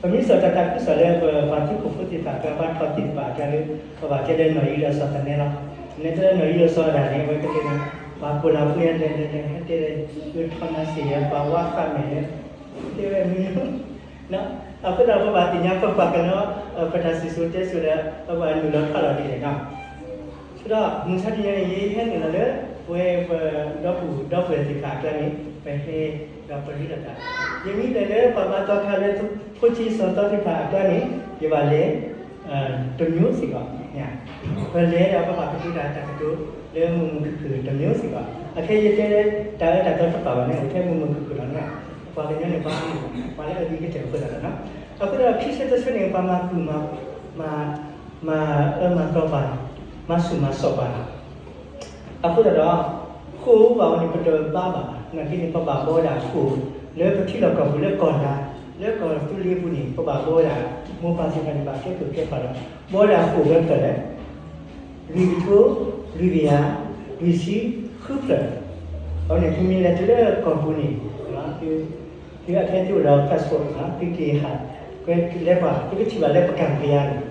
ပမ့ၢ်စိာ်တၢ်သးခုကစီၣ်လၢပပှၤသုးခိၣ်ဖိသ့ၣ်တဖၣ်အကျါ ဘါထီၣ်သ့ၣ်တဖၣ်အကျါဒီး ပဘၣ်တဲလၢနီၢ်အံၤဒီးစီၤသနဲလီၤ. နဲတဲလၢနီၢ်အံၤဒီးစီၤအၤဒၣ်န့ၣ် အဝဲကတဲလၢ ပှၤပိာ်လီၤပှၤယၤလဲၤလဲၤလဲၤ ဟဲတဲလၢ ယထီၣ်နၤစ့ၢ်ယၤ ပှၤဝါဃးမဲာ်လၢ တဲဝဲမ့ၢ် အဃိသတးဒီး ပဘၣ်သ့ၣ်ညါပပှၤကညီ ပတၢ်စံၣ်စိၤတဲစိၤဒီး ပဘၣ်နုာ်လီၤထီၣ်လီၤဒ်လဲၣ်နီၤ. ဒီးမုၢ်ဆါတနံၤအံၤ ယဟဲနုာ်လီၤလၢ ပဝဲပဒီပုၢ်ဒီပုၢ်ဝဲၢ်သ့ၣ်တဖၣ်အကျါန့ၣ် ပဟဲဒီးပရ့လိာ်သး, ယမ့ၢ်လဲၤလၢပှၤဘါသီခါလၢ ဖိဆံးစီၤသီသ့ၣ်တဖၣ်အကျါန့ၣ် ယဘၣ်လဲၤ တမျိုးစ့ၢ်ကီး, ပလဲၤဒီးပဘၣ်ကတိၤတၢ်တၢ်ကတိၤလၢမုာ်မုာ်ခုၣ်ခုၣ်တမျိုးစ့ၢ်ကီး. အခဲအံၤယတဲလၢ တၢ်အၢတၢ်သီတပာ်ဘၣ်န့ၣ် အိၣ်ထဲမုာ်မုာ်ခုၣ်ခုၣ်လီၤန့ၣ်, ပှၤကညီန့ၣ် ပှၤမုာ် ပှၤလၢအဂ့ၤကတၢၢ်အဃိသတးလီၤ. အဃိသတးဒီး ခံဆံတဆၢန့ၣ် ပှၤမၤကုၢ်မၤ မၤ မၤအၢမၤသီပှၤ, မၤဆူၣ်မၤစီၣ်ပှၤ အဃိသတးဒီး ဃိာ်ဘၣ်ဝဲန့ၣ် ပတဘါဘၣ်, နာ်က့န့ၣ် ပဘၣ်ဘီဝဲဒၣ်ဃိာ် လၢပထံလီၢ်ကီၢ်ပူၤလၢကီၢ်လါ လၢကီၢ်သူလ့ၤပူၤန့ၣ် ပဘၣ်ဘီဝဲဒၣ် မိၢ်ပၢ်သ့ၣ်တဖၣ်န့ၣ် ဘၣ်ကဲကုၢ်ကဲပှၤဒီး ဘီဝဲဒၣ်ဃိာ်ဝဲဖျၢၣ်လဲၣ်, လွံၢ်ကထိ လွံၢ်ကယၤ လွံၢ်ဆံဃုဖျၢၣ်, အဝဲန့ၣ် သုမ့ၢ်လဲၤတုၤလၢကီၢ်ပူၤန့ၣ် သုအခဲသုအိၣ်ဒီး passport သုက့ၤဟး ကွဲးလဲၤပှၤ သုကထံၣ်ဘၣ်လၢပကၣ်ဖံးယါန့ၣ်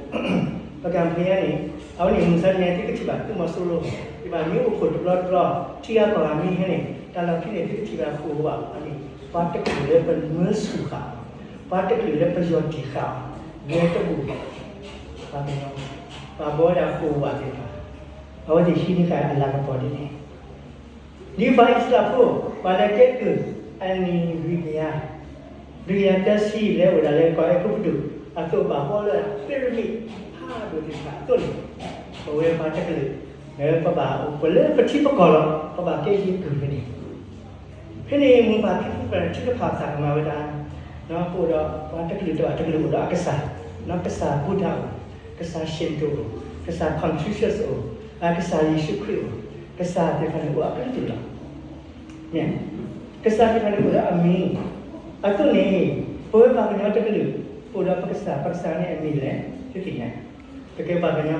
ပကၣ်ဖံးယါန့ၣ် အဝဲန့ၣ် မုၢ်ဆါတနံၤ သုကထံၣ်ဘၣ်သုးမီၤစိရိၤ ယဘၣ်မ့ၢ်အိၣ်ခိၣ်တဘျီတဘျီ ထံဂၤကီၢ်ဂၤမ့ၢ်ဟဲန့ၣ် တၢ်လီၢ်ခံန့ၣ် သုကထံၣ်ဘၣ်ဃိာ်ဘၣ်န့ၣ် ပှၤတကလုာ်လၢပမၢဆူၣ်ဃာ် ပှၤတကလုာ်လၢပယီၢ်တံၢ်ဃာ် ဂဲၤတဘူၣ် ပှၤကညီ ပှၤဘီဝဲဒၣ်ဃိာ်ဝးသ့ၣ်တဖၣ် အဝဲသ့ၣ်ဟံးန့ၢ်ဃာ်အလၤကပီၤဒ်န့ၣ် ဒ်ပှၤအံၣ်စရ့လးဖိ ပှၤလၢကဲကုၢ် အနံၣ်လွံၢ်ကယၤ လွံၢ်ကယၤသၢဆံ လဲၤအိၣ်ဒၣ်လၢကီၢ်အဲၤကူပတူး အသိးဘၣ်ဘီလၢ pyramid ဖးဒိၣ်သ့ၣ်တဖၣ်အသိးန့ၣ် ပဝဲပှၤတကလုာ် လၢပဘၣ်အိၣ်ပလၢပထံပကီၢ်လီၤ ပဘၣ်ကဲယ့ၤကုၢ်ဖဲန့ၣ် ဖဲန့ၣ်မိၢ်ပၢ်ဖံဖုသ့ၣ်တဖၣ်ကမၤဝဲဒၣ် ပအိၣ်ဒီးပှၤတကလုာ်တဘၣ်တကလုာ်အိၣ်ဒီးအကစၢ် ကစၢ်ဘုဒ္ဓအိၣ် ကစၢ် Shinto အိၣ် ကစၢ် Confucius အိၣ် ကစၢ်ယ့ၣ်ၡူးခရံာ်အိၣ် ကစၢ်သ့ၣ်တဖၣ်န့ၣ်အိၣ်အကလုာ်ကလုာ်လီၤ မ့ၢ် ကစၢ်သ့ၣ်တဖၣ်န့ၣ်အိၣ်ဒီးအမံၤ အသိးန့ၣ် ပဝဲပှၤကညီတကလုာ် ပအိၣ်ဒီးပကစၢ် ပကစၢ်န့ၣ်အမံၤလဲၣ် သုသ့ၣ်ညါ ပကဲပှၤကညီ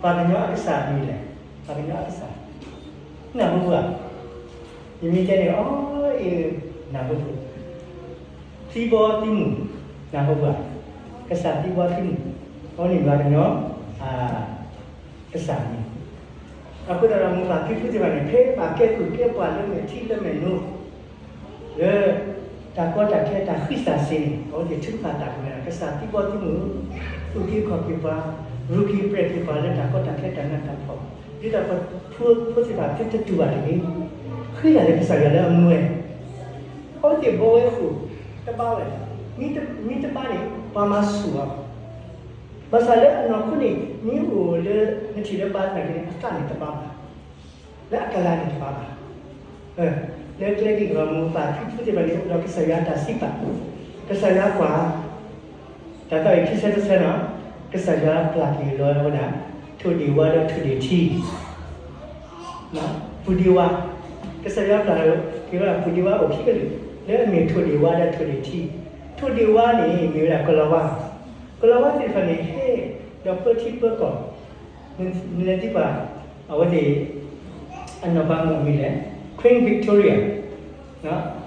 ပှၤကညီအကစၢ်အမံၤလဲၣ် ပှၤကညီအကစၢ် နၢ်ဟူဧါ ယမ့ၢ်တဲန့ၣ် အီအ့ နၢ်ဟူ သံဘီသံမုၢ် နၢ်ဟူဧါ ကစၢ်သံဘီသံမုၣ်, အဝဲန့ၣ်ယွၤကညီ ကစၢ်န့ၣ်. အဃိသတးဒီး မိၢ်ပၢ်ဖံဖုသ့ၣ်တဖၣ်န့ၣ် ဖဲပှၤကဲကုၢ်ကဲပှၤလၢမဲာ်ထံလၢမဲာ်နိ လၢတၢ်ကီတၢ်ခဲတၢ်ဃံးစၢ်စ့န့ၣ် အဝဲသ့ၣ်ထုကဖၣ်တၢ်ကမၣ် ကစၢ်သံဘီသံမုၣ်, အုၣ်က့ၤခီၣ်က့ၤပှၤ, ရူးက့ၤပြဲးက့ၤပှၤ လၢတၢ်ကီတၢ်ခဲတၢ်နးတၢ်ဖှီၣ်, ဒ်သိးပဖိသ့ၣ်တဖၣ်သုတတူၢ်ဘၣ်တဂ့ၤ, ဃ့တၢ်လၢကစၢ်ယွၤလၢအမူဝဲ, အဝဲသ့ၣ်ဘီဝဲဃိာ်, တဘါဝဲ, မ့ၢ်တဘါန့ၣ် ပှၤမၤဆူၣ်အီၤ, ဘၣ်ဆၣ်လၢအနီၢ်ခိန့ၣ် မ့ၢ်အိၣ်လၢနထံၣ်လၢဘါသနာ်က့န့ၣ် အသးန့ၣ်တဘါဘၣ် လၢအကလၤန့ၣ်တဘါဘၣ်. လၢကျဲဒ်သိးမိၢ်ပၢ်ဖံဖုသ့ၣ်တဖၣ်န့ၣ် အိၣ်ဒီးကစၢ်ယွၤအတၢ်စံးပာ်, ကစၢ်ယွၤကွၢ်, တၢ်သးဝံၣ်ခံဆၢတဆၢန့ၣ်, ကစၢ်ယွၤပျၢ်က့ၤလီၤဝဲဒၣ် ထိၣ်ဒ့ၣ်ဝါဒီးထိၣ်ဒ့ၣ်ထံ ပူၤဒ့ဝါ, ကစၢ်ယွၤပျၢ်က့ၤဝဲဒၣ်ပူၤဒ့ဝါအိၣ်ခံကလုာ်, လၢအမ့ၢ်ထိၣ်ဒ့ၣ်ဝါဒီးထိၣ်ဒ့ၣ်ထံ, ထိၣ်ဒ့ၣ်ဝါန့ၣ် မ့ၢ်ဝဲဒၣ်ကီၤလၤဝါ, ကီၤလၤဝါသ့ၣ်တဖၣ်န့ၣ် ဟဲဒီးပၢထံပၢကီၢ်, နလဲၤသံကွၢ်, အဝဲသ့ၣ် အနီၢ်ပၤမုၣ်အမံၤလဲၣ်, Queen Victoria,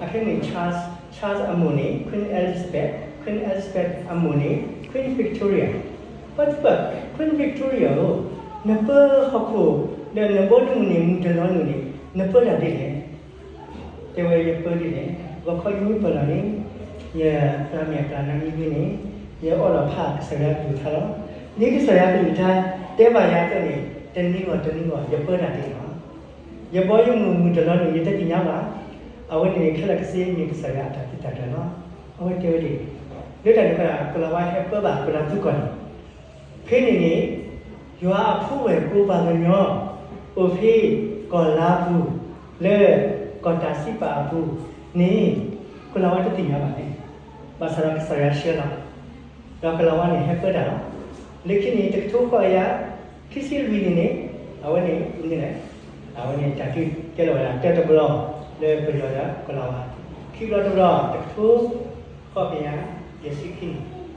အခဲန့ၣ် Charles, Charles အမိၢ်န့ၣ် Queen Elizabeth, Queen Elizabeth အမိၢ်န့ၣ် Queen Victoria, ပှၤသံကွၢ် Queen Victoria ဧၢ, နပၢဟီၣ်ခိၣ်, ဒီးနဘီနမုၢ်န့ၣ် မုၢ်တလီၤနုာ်န့ၣ် နပၢတၢ်ဒ်လဲၣ် တဲဝဲယပၢဒ်လဲၣ်, ဂီၤခီယမ့ၢ်ပၢလီၤန့ၣ်, ယပျၢ်မဲာ်ပျၢ်နါမံၤဝံၤန့ၣ်, ယအီၣ်လီၤဖးကစၢ်ယွၤကလုၢ်ကထါလီၤ. ဒ်ကစၢ်ယွၤကလုၢ်ကထါ တဲဘၣ်ယၤအသိးန့ၣ် တနံၤဂီၢ်တနံၤဂီၢ် ယပၢတၢ်ဒ်န့ၣ်လီၤ. ယဘီယမုၢ်မုၢ်တလီၤနုာ် ယတသ့ၣ်ညါဘၣ်. အဝဲန့ၣ်န့ၣ် ခဲလၢာ်ခဲဆ့မ့ၢ်ကစၢ်ယွၤအတၢ်သုးတၢ်ကျဲၤလီၤ. အဝဲတဲဝဲဒ်န့ၣ်, လၢတၢ်န့ၣ်အဃိ ကီၤလၤဝါဟဲပၢဘၣ်ကီၤလၤသူကီၢ်န့ၣ် ဖဲန့ၣ်န့ၣ် ယွၤအဖိဝဲၢ်ကိးပှၤကညီ အိၣ်ဖဲကီၢ်လါပူၤ လၢကီၢ်တၢ်စံးပာ်အပူၤန့ၣ် ကီၤလၤဝါတသ့ၣ်ညါဘၣ်န့ၣ်, ဘၣ်ဆၣ်ဒီးကစၢ်ယွၤဆှၢလီၤ. ဒီးကီၤလၤဝါန့ၣ်ဟဲပၢတၢ်လီၤ. လၢခံန့ၣ် တကထိဃိးကယၤ ခံဆံလွံၢ်န့ၣ်န့ၣ် အဝဲန့ၣ် မနုၤလဲၣ်, အဝဲန့ၣ်တၢ်ဒုးကဲလီၤဝဲဒၣ်တၢတဘျီ လၢပယီၤဒီးကီၤလၤဝါ, ခံဘျီတဘျီ တကထိဃိးကယၤယဲၢ်ဆံခံန့ၣ်,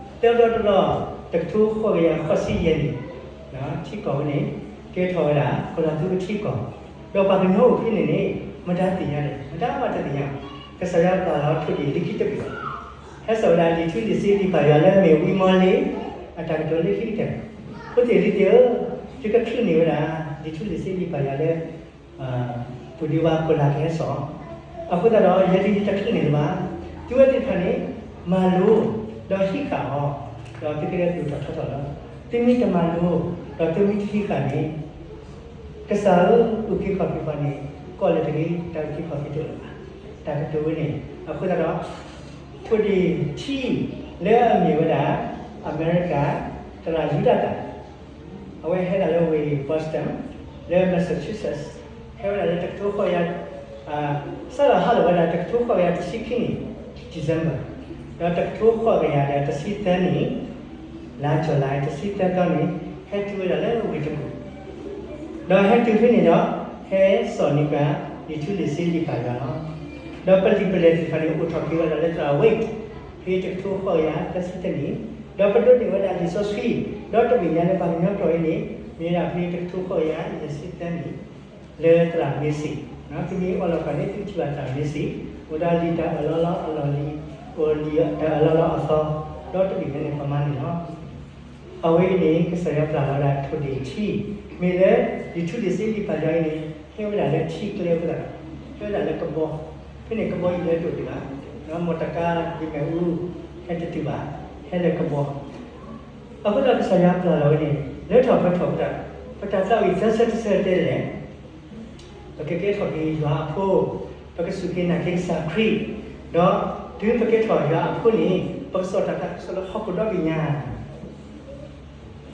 သၢဘျီတဘျီ တကထိဃိးကယၤဃိးဆံယဲၢ်န့ၣ်, ထံကီၢ်ဝဲန့ၣ် ကဲထီၣ်ဝဲဒၣ် ကီၤလၤသူကထံကီၢ်, ဒီးပှၤကညီအိၣ်ဖဲန့ၣ်န့ၣ် မတၤသ့ၣ်ညါလဲၣ်, မတၤမးတသ့ၣ်ညါ, ကစၢ်ယွၤပျၢ်လီၤထိၣ်ဒ့ၣ်လံခံတဘ့ၣ်လီၤ. ဟဲစိာ်ဝဲဒၣ်လံာ်ထူလံာ်စ့လံာ်ပၢ်ယွၤလၢအမ့ၢ်ဝံမီလ့ အတၢ်ကတိၤလၢခံကတၢၢ်န့ၣ်, ဖိသ့ၣ်လံၤသ့ၣ်ဧၢ, ယကချုးန့ၢ်ဝဲဒၣ် လံာ်ထူလံာ်စ့လံာ်ပၢ်ယွၤလၢ ပူၤဒ့ဝါကီၤလၤကဟဲစိာ်, အဃိသတးဒီး ယဲဒၣ်ယတချုးန့ၢ်လၢၤဘၣ်. သုဝဲသ့ၣ်တဖၣ်န့ၣ် မၤလိ ဒီးဟံးဃာ်အီၤ, ဒီးသုကဒဲးဒိၣ်ထီၣ်ထီထီၣ်လီၤ. သုမ့ၢ်တမၤလိ ဒီးသုမ့ၢ်တဟံးဃာ်န့ၣ် ကစၢ်ဧၢ, အုၣ်က့ၤခီၣ်က့ၤပှၤန့ၣ် ကီၢ်လၢတဂ့ၤ, တၢ်အုၣ်က့ၤခီၣ်က့ၤတအိၣ်လၢၤဘၣ်. တၢ်ကတိၤဝဲန့ၣ် အဃိသတးဒီး ထိၣ်ဒ့ၣ်ထံ လၢအမ့ၢ်ဝဲဒၣ် အမဲရကၤ သရၣ်ယူဒၤသၣ် အဝဲဟဲဒၣ်လၢဝ့ၢ် Boston လၢ Massachusetts, ဟဲဝဲဒၣ်လၢတကထိဃိးကယၤ, စးထီၣ်ဟးလီၤဝဲဒၣ်တကထိဃိးကယၤတဆံခံနံၣ် December, ဒီးတကထိဃိးကယၤဒီးတဆံသၢနံၣ် လါ July တဆံသၢသီန့ၣ် ဟဲတုၤဝဲဒၣ်လၢဝ့ၢ်တကူၣ်, ဒီးဟဲတုၤဖဲန့ၣ်ဒီး ဟဲစိာ်န့ၢ်ပှၤ လံာ်ထူလံာ်စ့လံာ်ပၢ်ယွၤလီၤ. ဒီးပလံာ်ပလဲၢ်သ့ၣ်တဖၣ်န့ၣ် အိၣ်ထီၣ်က့ၤဝဲဒၣ်လၢသရၣ် Waite ဖဲတကထိဃိးကယၤသၢဆံတၢနံၣ်, ဒီးပဒိးန့ၢ်ဝဲဒၣ်လံာ်စီဆှံ, ဒီးတဘ့ၣ်ညါလၢပှၤကညီကျိာ်အံၤန့ၣ် မ့ၢ်ဝဲဒၣ်ဖဲတကထိဃိးကယၤယဲၢ်ဆံသၢနံၣ် လၢသရၣ် Massey, သုမ့ၢ်အိၣ်လီၤကီၢ်န့ၣ် သုကထံၣ်ဘၣ်သရၣ် Massey, အိၣ်ဒီးလံာ်တၢ်အၢၣ်လီၤလီၤအလီၢ်လံၤ, အိၣ်လံာ်တၢ်အၢၣ်လီၤလီၤအသီ, ဒီးတဘ့ၣ်ညါန့ၣ် ပမၤန့ၢ်လီၤ. အဝဲအံၤန့ၣ် ကစၢ်ယွၤပျၢ်လီၤဝဲဒၣ်ထိၣ်ဒ့ၣ်ထံ, မ့ၢ်လၢ လံာ်ထူလံာ်စ့လံာ်ပၢ်ယွၤအံၤန့ၣ် ဟဲဝဲဒၣ်လၢထံကျဲအဃိသတးဒီး ဟဲဝဲဒၣ်လၢကဘီ, ဖဲန့ၣ်ကဘီယူၤလၢတအိၣ်ဒံးဘၣ်, ဒီးမီၢ်တကါဒ်မ့ၣ်အူ ဟဲတတုၤဘၣ်, ဟဲလၢကဘီ, အဃိသတးဒီးကစၢ်ယွၤပျၢ်လီၤဝဲန့ၣ် လၢထီၣ်ပှဲၤထီၣ်အဃိသတးဒီး ပတၢ်သးဝံၣ်သၢဆၢတဆၢတဲလဲၣ် ပကကဲထီၣ်က့ၤယွၤအဖိ, ပကစူၢ်က့ၤနာ်က့ၤကစၢ်ခရံာ်, ဒီးတုၤပကဲထီၣ်ယွၤအဖိန့ၣ် ပကစိာ်တၢ်သးခုကစီၣ်လၢဟီၣ်ခိၣ်ဒီဘ့ၣ်ညါ,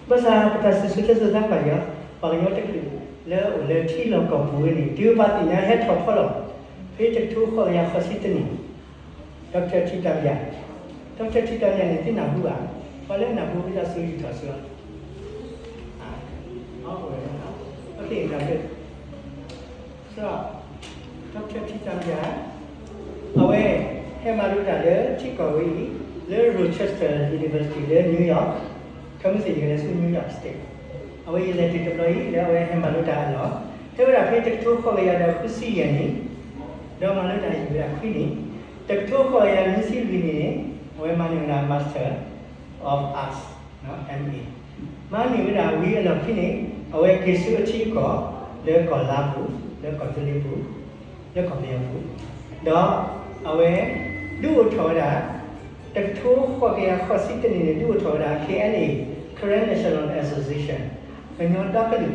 ဘၣ်ဆၣ်ပတၢ်စံၣ်စိၤတဲစိၤသးပှၢ်ယွၤ, ပှၤကညီတကလုာ်လၢအိၣ်လၢထံလီၢ်ကီၢ်ပူၤဝဲန့ၣ် တုၤပှၤသ့ၣ်ညါဟဲထီၣ်ဖီလီၤ, ဖဲတကထိဃိးကယၤဃိးဆံတၢနံၣ် Doctor ထံတၢ်ပယၣ်, Doctor ထံတၢ်ပယၣ်န့ၣ် သုနၢ်ဟူဘၣ်, ပှၤလၢနၢ်ဟူဝဲဒၣ်ဆိယူၤထီၣ်ဆိလီၤ, အဝဲ Doctor ထံတၢ်ပယၣ်, အဝဲ ဟဲမၤလိတၢ်လၢထံကီၢ်ဝဲအံၤ လၢ Rochester University လၢ New York, ခဲမုၢ်ဆ့ၣ်ယကလဲၤဆူ New York State, အဝဲယလဲၤတုၤတဘျီအံၤ လၢအဝဲဟဲမၤလိတၢ်အလီၢ်, ဟဲဝဲဒၣ်ဖဲတကထိဃိးကယၤဒီးဃုဆံယဲၢ်နံၣ်, ဒီးမၤလိတၢ်ယံာ်ဝဲဒၣ်ခွံနံၣ်, တကထိဃိးကယၤနွံဆံလွံၢ်နံၣ်န့ၣ် အဝဲမၤန့ၢ်ဝဲဒၣ် Master of Arts, MA, မၤန့ၢ်ဝဲဒၣ်ဝံၤအလီၢ်ခံန့ၣ် အဝဲက့ၤဆူအထံအကီၢ် လၢကီၢ်လါပူၤ, လၢကီၢ်သူလ့ၤပူၤ, လၢကီၢ်ပယီၤပူၤ, ဒီးအဝဲဒုးအိၣ်ထီၣ်ဝဲဒၣ် တကထိဃိးကယၤဃိးဆံတနံၣ်န့ၣ် ဒုးအိၣ်ထီၣ်ဝဲဒၣ် KNA, Karen National Association, ကညီဒီကလုာ်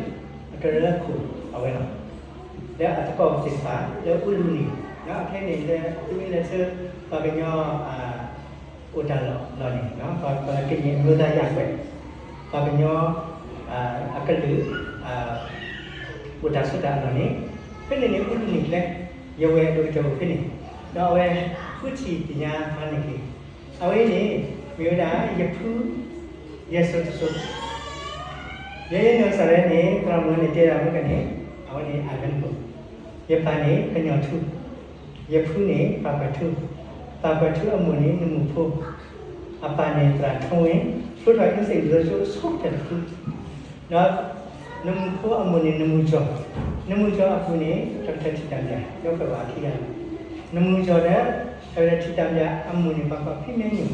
အကရၢခိၣ်အဝဲလီၤ. လၢအသကိးသ့ၣ်တဖၣ်လၢအူလူနံၤ, အခဲအံၤန့ၣ် လၢသုမ့ၢ်လဲၤဆူ ပှၤကညီ အိၣ်တၢ်လီၢ်န့ၣ် ပှၤကညီအမျိုးသားရပ်ကွက်, ပှၤကညီအကလုာ် အိၣ်တၢ်ဆိးတၢ်အလီၢ်န့ၣ်, ဖဲန့ၣ်န့ၣ် အူလူနံၤကျဲ ယဝဲၢ်အဒိၣ်ကတၢၢ်အိၣ်ဖဲန့ၣ်, ဒီးအဝဲဃုထံၣ်သ့ၣ်ညါမၤန့ၢ်က့ၤ, အဝဲအံၤန့ၣ် မ့ၢ်ဝဲဒၣ်ယဖု ယဲၢ်စိၤတစိၤ, ယဲယဲနီၢ်ကစၢ်ဒၣ်န့ၣ် သရၣ်မုၣ်န့ၣ်တဲဒၣ်မ့ၢ်ကန့ၣ်, အဝဲန့ၣ် Ivanhoe, ယပၢ်န့ၣ် ကညီၤထူ, ယဖုန့ၣ် ပၢ်ကွၢ်ထူ, ပၢ်ကွၢ်ထူအမိၢ်န့ၣ် နမူၢ်ဖိ, အပၢ်န့ၣ် သရၣ်ထိဝ့, ဖျိထီၣ်အ့စ့ၣ်ဒိၣ်စိအဆိကတၢၢ်တဖု, ဒီးနမူၢ်ဖိအမိၢ်န့ၣ် နမူၢ်ကၠီၣ်, နမူၢ်ကၠီၣ်အပူၤန့ၣ် တၢ်ကထၢၣ်ထံၣ်တၢ်ဘျၣ် ဒီးပှၤဘၣ်ခံဂၤလီၤ. နမူၢ်ကၠီၣ်ဒီး တၢ်ကထၢၣ်ထံၣ်တၢ်ဘျၣ်အမိၢ်န့ၣ် ပှၤကိးဖံမဲညိၣ်,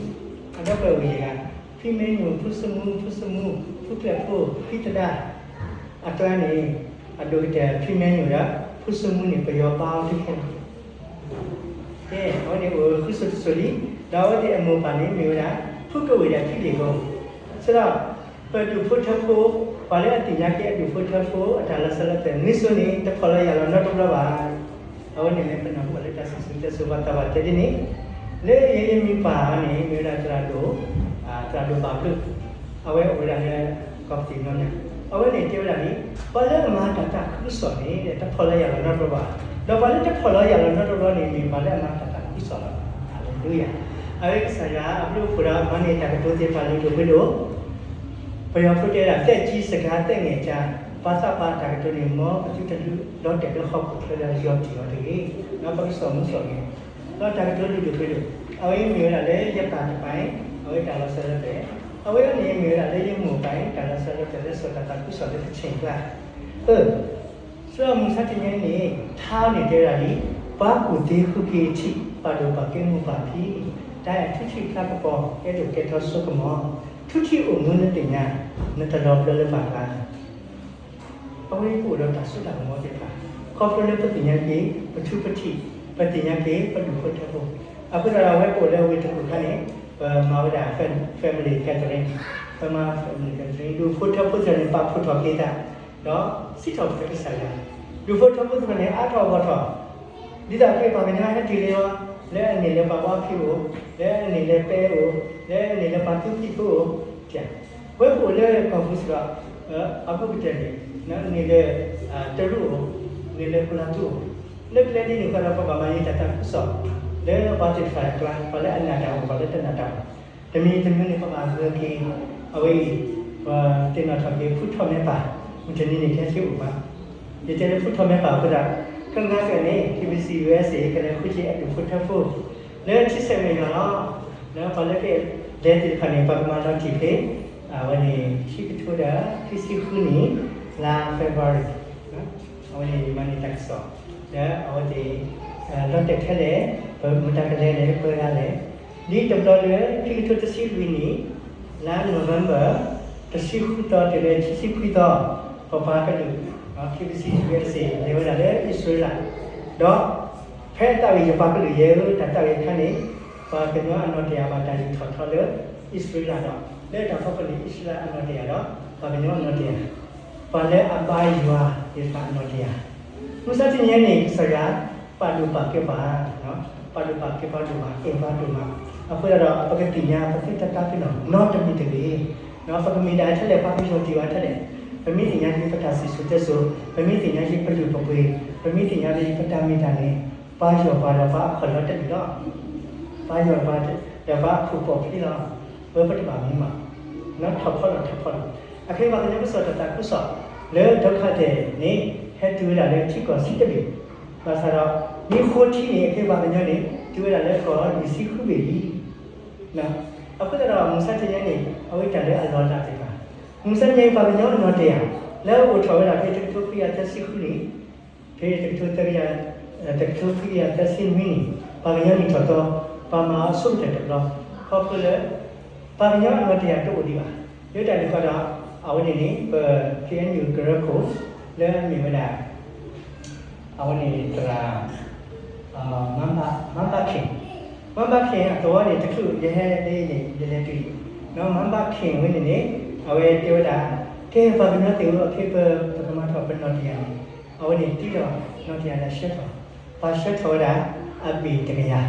အဒီပုၢ်ဝဲၢ်ယဲၢ်ဂၤ, ဖံမဲညိၣ်, ဖုစမူ, ဖုစမူ, ဖုကျဲၢ်ဖိ, ဖံသဒါ, အကျါန့ၣ် အဒိၣ်ကတၢၢ်ဖံမဲညိၣ်ဒီး ဖုစမူန့ၣ် ပယီၤပာ်အီၤတကဲလီၤ. ကဲ အဝဲန့ၣ်အိၣ်ဃုစိၤတစိၤလံ, ဒီးအဝဲသ့ၣ်အမိၢ်ပၢ်န့ၣ် မ့ၢ်ဝဲဒၣ် ဖုကဝ့ၢ်ဒီးဖံလ့ၣ်ဖိ, ဆိဒီး ပဒူၣ်ဖိထၢဖိ, ပှၤလၢအသ့ၣ်ညါက့ၤအဒူၣ်ဖိထၢဖိ အတၢ်လီၤစၢၤလီၤသွဲၣ် မ့ၢ်စိန့ၣ် တဖီၣ်လီၤယာ်လီၤနီတဘျီဘၣ်. အဝဲန့ၣ်လၢပနၢ်ဟူဘၣ်လၢ တၢ်စံၣ်စိၤတဲစိၤ ပှၤသးပှၢ်တဲဒ်န့ၣ်, လၢယဲယမံၤပၢ်န့ၣ် မ့ၢ်ဝဲဒၣ်သရၣ်ဒိၣ်, သရၣ်ဒိၣ်ဘၣ်ဘျုး, အဝဲအိၣ်ဝဲဒၣ်လၢ ကီၢ်ပတံၣ်နီၢ်ညါ, အဝဲန့ၣ်တဲဝဲဒၣ်န့ၣ်, ပှၤလၢအမၤတၢ်သးခုကစီၣ်န့ၣ် တဖီၣ်လီၤယာ်လီၤနီတဘျီဘၣ်, ဒီးပှၤလၢတဖီၣ်လီၤယာ်လီၤနီတဘျီန့ၣ် မ့ၢ်ပှၤလၢအမၤတၢ်သးခုကစီၣ်လီၤ. ဟၤလ့လူယၤ. အဝဲကစၢ်ယွၤအဘျုးအဖှိၣ်ဒီး မၤန့ၢ်တၢ်ကတိၤသ့ၣ်တဖၣ်လုၢ်ဒိၣ်ပှ့ၤဒိၣ်, ပယီၤဖိတဲဒၣ် သက်ကြီးစကား သက်ငယ်ကြား, ပှၤသးပှၢ်တၢ်ကတိၤန့ၣ် မ်ပသုတလူလီၤတဲာ်လၢဟီၣ်ခိၣ်ချၢဒီး ယီၢ်တံၢ်အီၤတဂ့ၤ, ဒီးပကစီၣ်မူစီၣ်ဂဲၤ, ဒီးတၢ်ကတိၤလုၢ်ဒိၣ်ပှ့ၤဒိၣ်, အဝဲမ့ၢ်ဝဲဒၣ်လၢယပၢ်တပၤ, အဝဲတၢ်လီၤစၢၤလီၤသွဲၣ်, အဝဲန့ၣ်မ့ၢ်ဝဲဒၣ်လၢယမိၢ်ပၢ် တၢ်လီၤစၢၤလီၤသွဲၣ်လၢစီၤတၢ်သးခုကစီၣ်လၢကဆ့ၣ်ကျါ, အၢ ဆိဒီးမုၢ်ဆါတနံၤအံၤန့ၣ် ထါန့ၣ်တဲဝဲဒၣ်လံ, ပှၤကူၣ်သ့ဃုက့ၤထံး ပာ်ဒိၣ်ပာ်ကဲမိၢ်ပၢ်ဖံ, တၢ်အဲၣ်ထူထံၣ်ဖျါကပီၤ ကဲဒိၣ်ကဲထီဆိကမီၤ, ထူထံၣ်အိၣ်မူနသ့ၣ်ညါ, နတလီၤဘျၢလၢပၢ်ကျါ အဝဲပအိၣ်ဒီးတၢ်စိတၢ်ကမီၤသ့ၣ်တဖၣ်, ခီဖျိလၢပသ့ၣ်ညါက့ၤ ပထူပထံး, ပသ့ၣ်ညါက့ၤ ပဒူၣ်ဖိထၢဖိ, အဃိသတးဒီးအဝဲပအိၣ်လၢဝ့ၢ်တကူၣ်ခါန့ၣ်, ပမၤဝဲဒၣ် family gathering, ပမၤ family gathering ဒူၣ်ဖိထၢဖိသ့ၣ်န့ၣ် ပာ်ဖှိၣ်ထီၣ်က့ၤသး, ဒီးစံးထီၣ်ပတြၢၤကစၢ်ယွၤ, ဒူၣ်ဖိထၢဖိသ့ၣ်န့ၣ် အါထီၣ်ဂီၢ်ထီၣ်, ဒ်သိးက့ၤပှၤကညီဟဲတုၤလံအီၤ, လၢအန့ၢ်လၢပှၤဘီဖံးအိၣ်, လၢအန့ၢ်လၢပဲအိၣ်, လၢအန့ၢ်လၢပှၤသူဖံးဖိအိၣ်, ဝဲပအိၣ်လၢကီၢ်ပူၤစ့ၢ်ကီး, အဘူးကတၢၢ်န့ၣ်, န့ၢ်လၢ တရူးအိၣ်, န့ၢ်လၢကုလၤသူအိၣ်, လၢကျဲဒ်န့ၣ်ဃီဒီး ပဘၣ်မၤန့ၢ်တၢ်သးခုကစီၣ်, လၢပှၤသ့ၣ်တဖၣ်အကျါ ပှၤလၢအနာ်တၢ်အိၣ် ပှၤလၢတနာ်တၢ်အိၣ်, တမံၤတမံၤန့ၣ် ပဘၣ်ဂၢၢ်က့ၤ, အဝဲအံၤ, ပသ့ၣ်နီၣ်ထီၣ်က့ၤ ဖုထီၣ်မဲပၢ်, မုၢ်တနံၤန့ၣ် ကဟဲဆူအိၣ်ဘၣ်, ယတဲလၢဖုထီၣ်မဲပၢ်အဃိသတး, ကနၣ်က့ၤန့ၣ် KBC USA ကလဲၤဃုက့ၤအဒူၣ်ဖိထၢဖိ, လၢထံဆဲးမဲာ်ညါလီၤ, လၢပှၤလၢကလဲၤသ့ၣ်တဖၣ်န့ၣ် ပှၤကမၤလီၤတံၢ်ဖဲ အဝဲန့ၣ် ခံကထိဒီး ခံဆံဃုနံၣ်, လါ February, အဝဲန့ၣ် ယမၤန့ၢ်တၢ်ကစီၣ်, ဒီးအဝဲသ့ၣ် လီၤတဲာ်ထဲလဲၣ်, ပမတၤကလဲၤလဲၣ် ပှဲၤဂၤလဲၣ်, ဒ်တဘျီလၢ ခံကထိတဆံလွံၢ်နံၣ်, လါ November တဆံဃုသီတုၤလၢခံဆံခွံသီ, ပပှၤကလုာ် KBC USA လဲၤဝဲဒၣ်လၢအံၣ်စရ့လး, ဒီး ဖဲအသးဝံၣ်ယပှၤကလုာ်ယဲၢ်ဧၢ တၢ်သးဝံၣ်အခါန့ၣ်, ပှၤကညီအနီၣ်တယၢ်ဘၣ်တၢ်ယူၢ်ထီၣ်ထီလၢ အံၣ်စရ့လးဒီး လၢတၢ်ဖီခိၣ်န့ၣ် အံၣ်စရ့လးအနီၣ်တယၢ်ဒီး ပှၤကညီအနီၣ်တယၢ်, ပှၤလၢအဘါယွၤသ့ၣ်တဖၣ်အနီၣ်တယၢ်, မုၢ်ဆါတနံၤအံၤန့ၣ် ကစၢ်ယွၤပာ်ဒိၣ်ပာ်ကဲပှၤ, ပာ်ဒိၣ်ပာ်ကဲပှၤဒိၣ်မး အဲၣ်ပှၤဒိၣ်မး, အဃိသတးဒီး ပကသ့ၣ်ညါပသုတၢ်သးပ့ၤနီၣ် နီတမံၤတဂ့ၤ, ပကမ့ၢ်ဒၣ်ထဲလဲၣ် ပှၤကယီၢ်တံၢ်ဝဲထဲလဲၣ်, ပမ့ၢ်သ့ၣ်ညါက့ၤပတၢ်စံၣ်စိၤတဲစိၤ, ပမ့ၢ်သ့ၣ်ညါက့ၤပလုၢ်ပပှ့ၤ, ပမ့ၢ်သ့ၣ်ညါက့ၤပတၢ်မ့ၢ်တၢ်န့ၣ်, ပှၤယီၢ်ပှၤဒီးပှၤအခီၣ်လီၤတမံၤလီၤ, ပှၤယီၢ်ပှၤဒီးပှၤအခိၣ်ပှီၢ်ဖျ့လီၤ, ပဝဲပတဘၣ်မံမး, ထီၣ်ဖီလီၤ ထီၣ်ဖီလီၤ, အခဲအံၤပှၤကညီကစီၣ်တၢ်သးခုကစီၣ် လၢဒုက္ခသည်န့ၣ် ဟဲတုၤဝဲဒၣ်လၢထံကီၢ်ဆံတဘ့ၣ်, ဘၣ်ဆၣ်ဒီး မ့ၢ်ဃိထံန့ၣ် အခဲအံၤပှၤကညီန့ၣ် တုၤဝဲဒၣ်လၢကီၢ်လွံၢ်ဆံဃုဘ့ၣ်လံ. အဃိသတးဒီး မုၢ်ဆါတနံၤအံၤန့ၣ် အဝဲတၢ်လၢအလီၤလးသ့ၣ်တဖၣ်, မုၢ်ဆါတနံၤအံၤ ပှၤကညီအနီၣ်တယၢ် လၢအအိၣ်ထီၣ်ဝဲဒၣ်ဖဲတကထိခွံကယၤသၢဆံဃုနံၣ်, ဖဲတကထိခွံကယၤသၢဆံနွံနံၣ်, ပှၤကညီနံၣ်ထီၣ်သီ, ပှၤမၤအီၤဆိကတၢၢ်တဘျီ, ခီဖျိလၢ ပှၤကညီအနီၣ်တယၢ်တအိၣ်ဒံးဘၣ်. လၢတၢ်န့ၣ်ဃီဒီး အဝဲန့ၣ်န့ၣ် ပ ခ့ၣ်အဲၣ်ယူၣ် ကရၢခိၣ် လၢအမ့ၢ်ဝဲဒၣ် အဝဲန့ၣ်သရၣ် မန်းဘခင့်, မန်းဘခင့်အသဝီန့ၣ် တချုးယဟဲလၢန့ၣ် ယလဲၤတုၤအံၤ, မန်းဘခင့်ဝဲန့ၣ်န့ၣ် အဝဲတဲဝဲဒၣ် ကဲပှၤကညီသ့ၣ်ဧၢ, ခဲအံၤပကမၤထီၣ်ပနီၣ်တယၢ်န့ၣ် အဝဲန့ၣ်တ့လီၤနီၣ်တယၢ်ဒီးဆှၢထီၣ်, ပှၤဆှၢထီၣ်ဝဲဒၣ် အဘ့ၣ်တကယၤ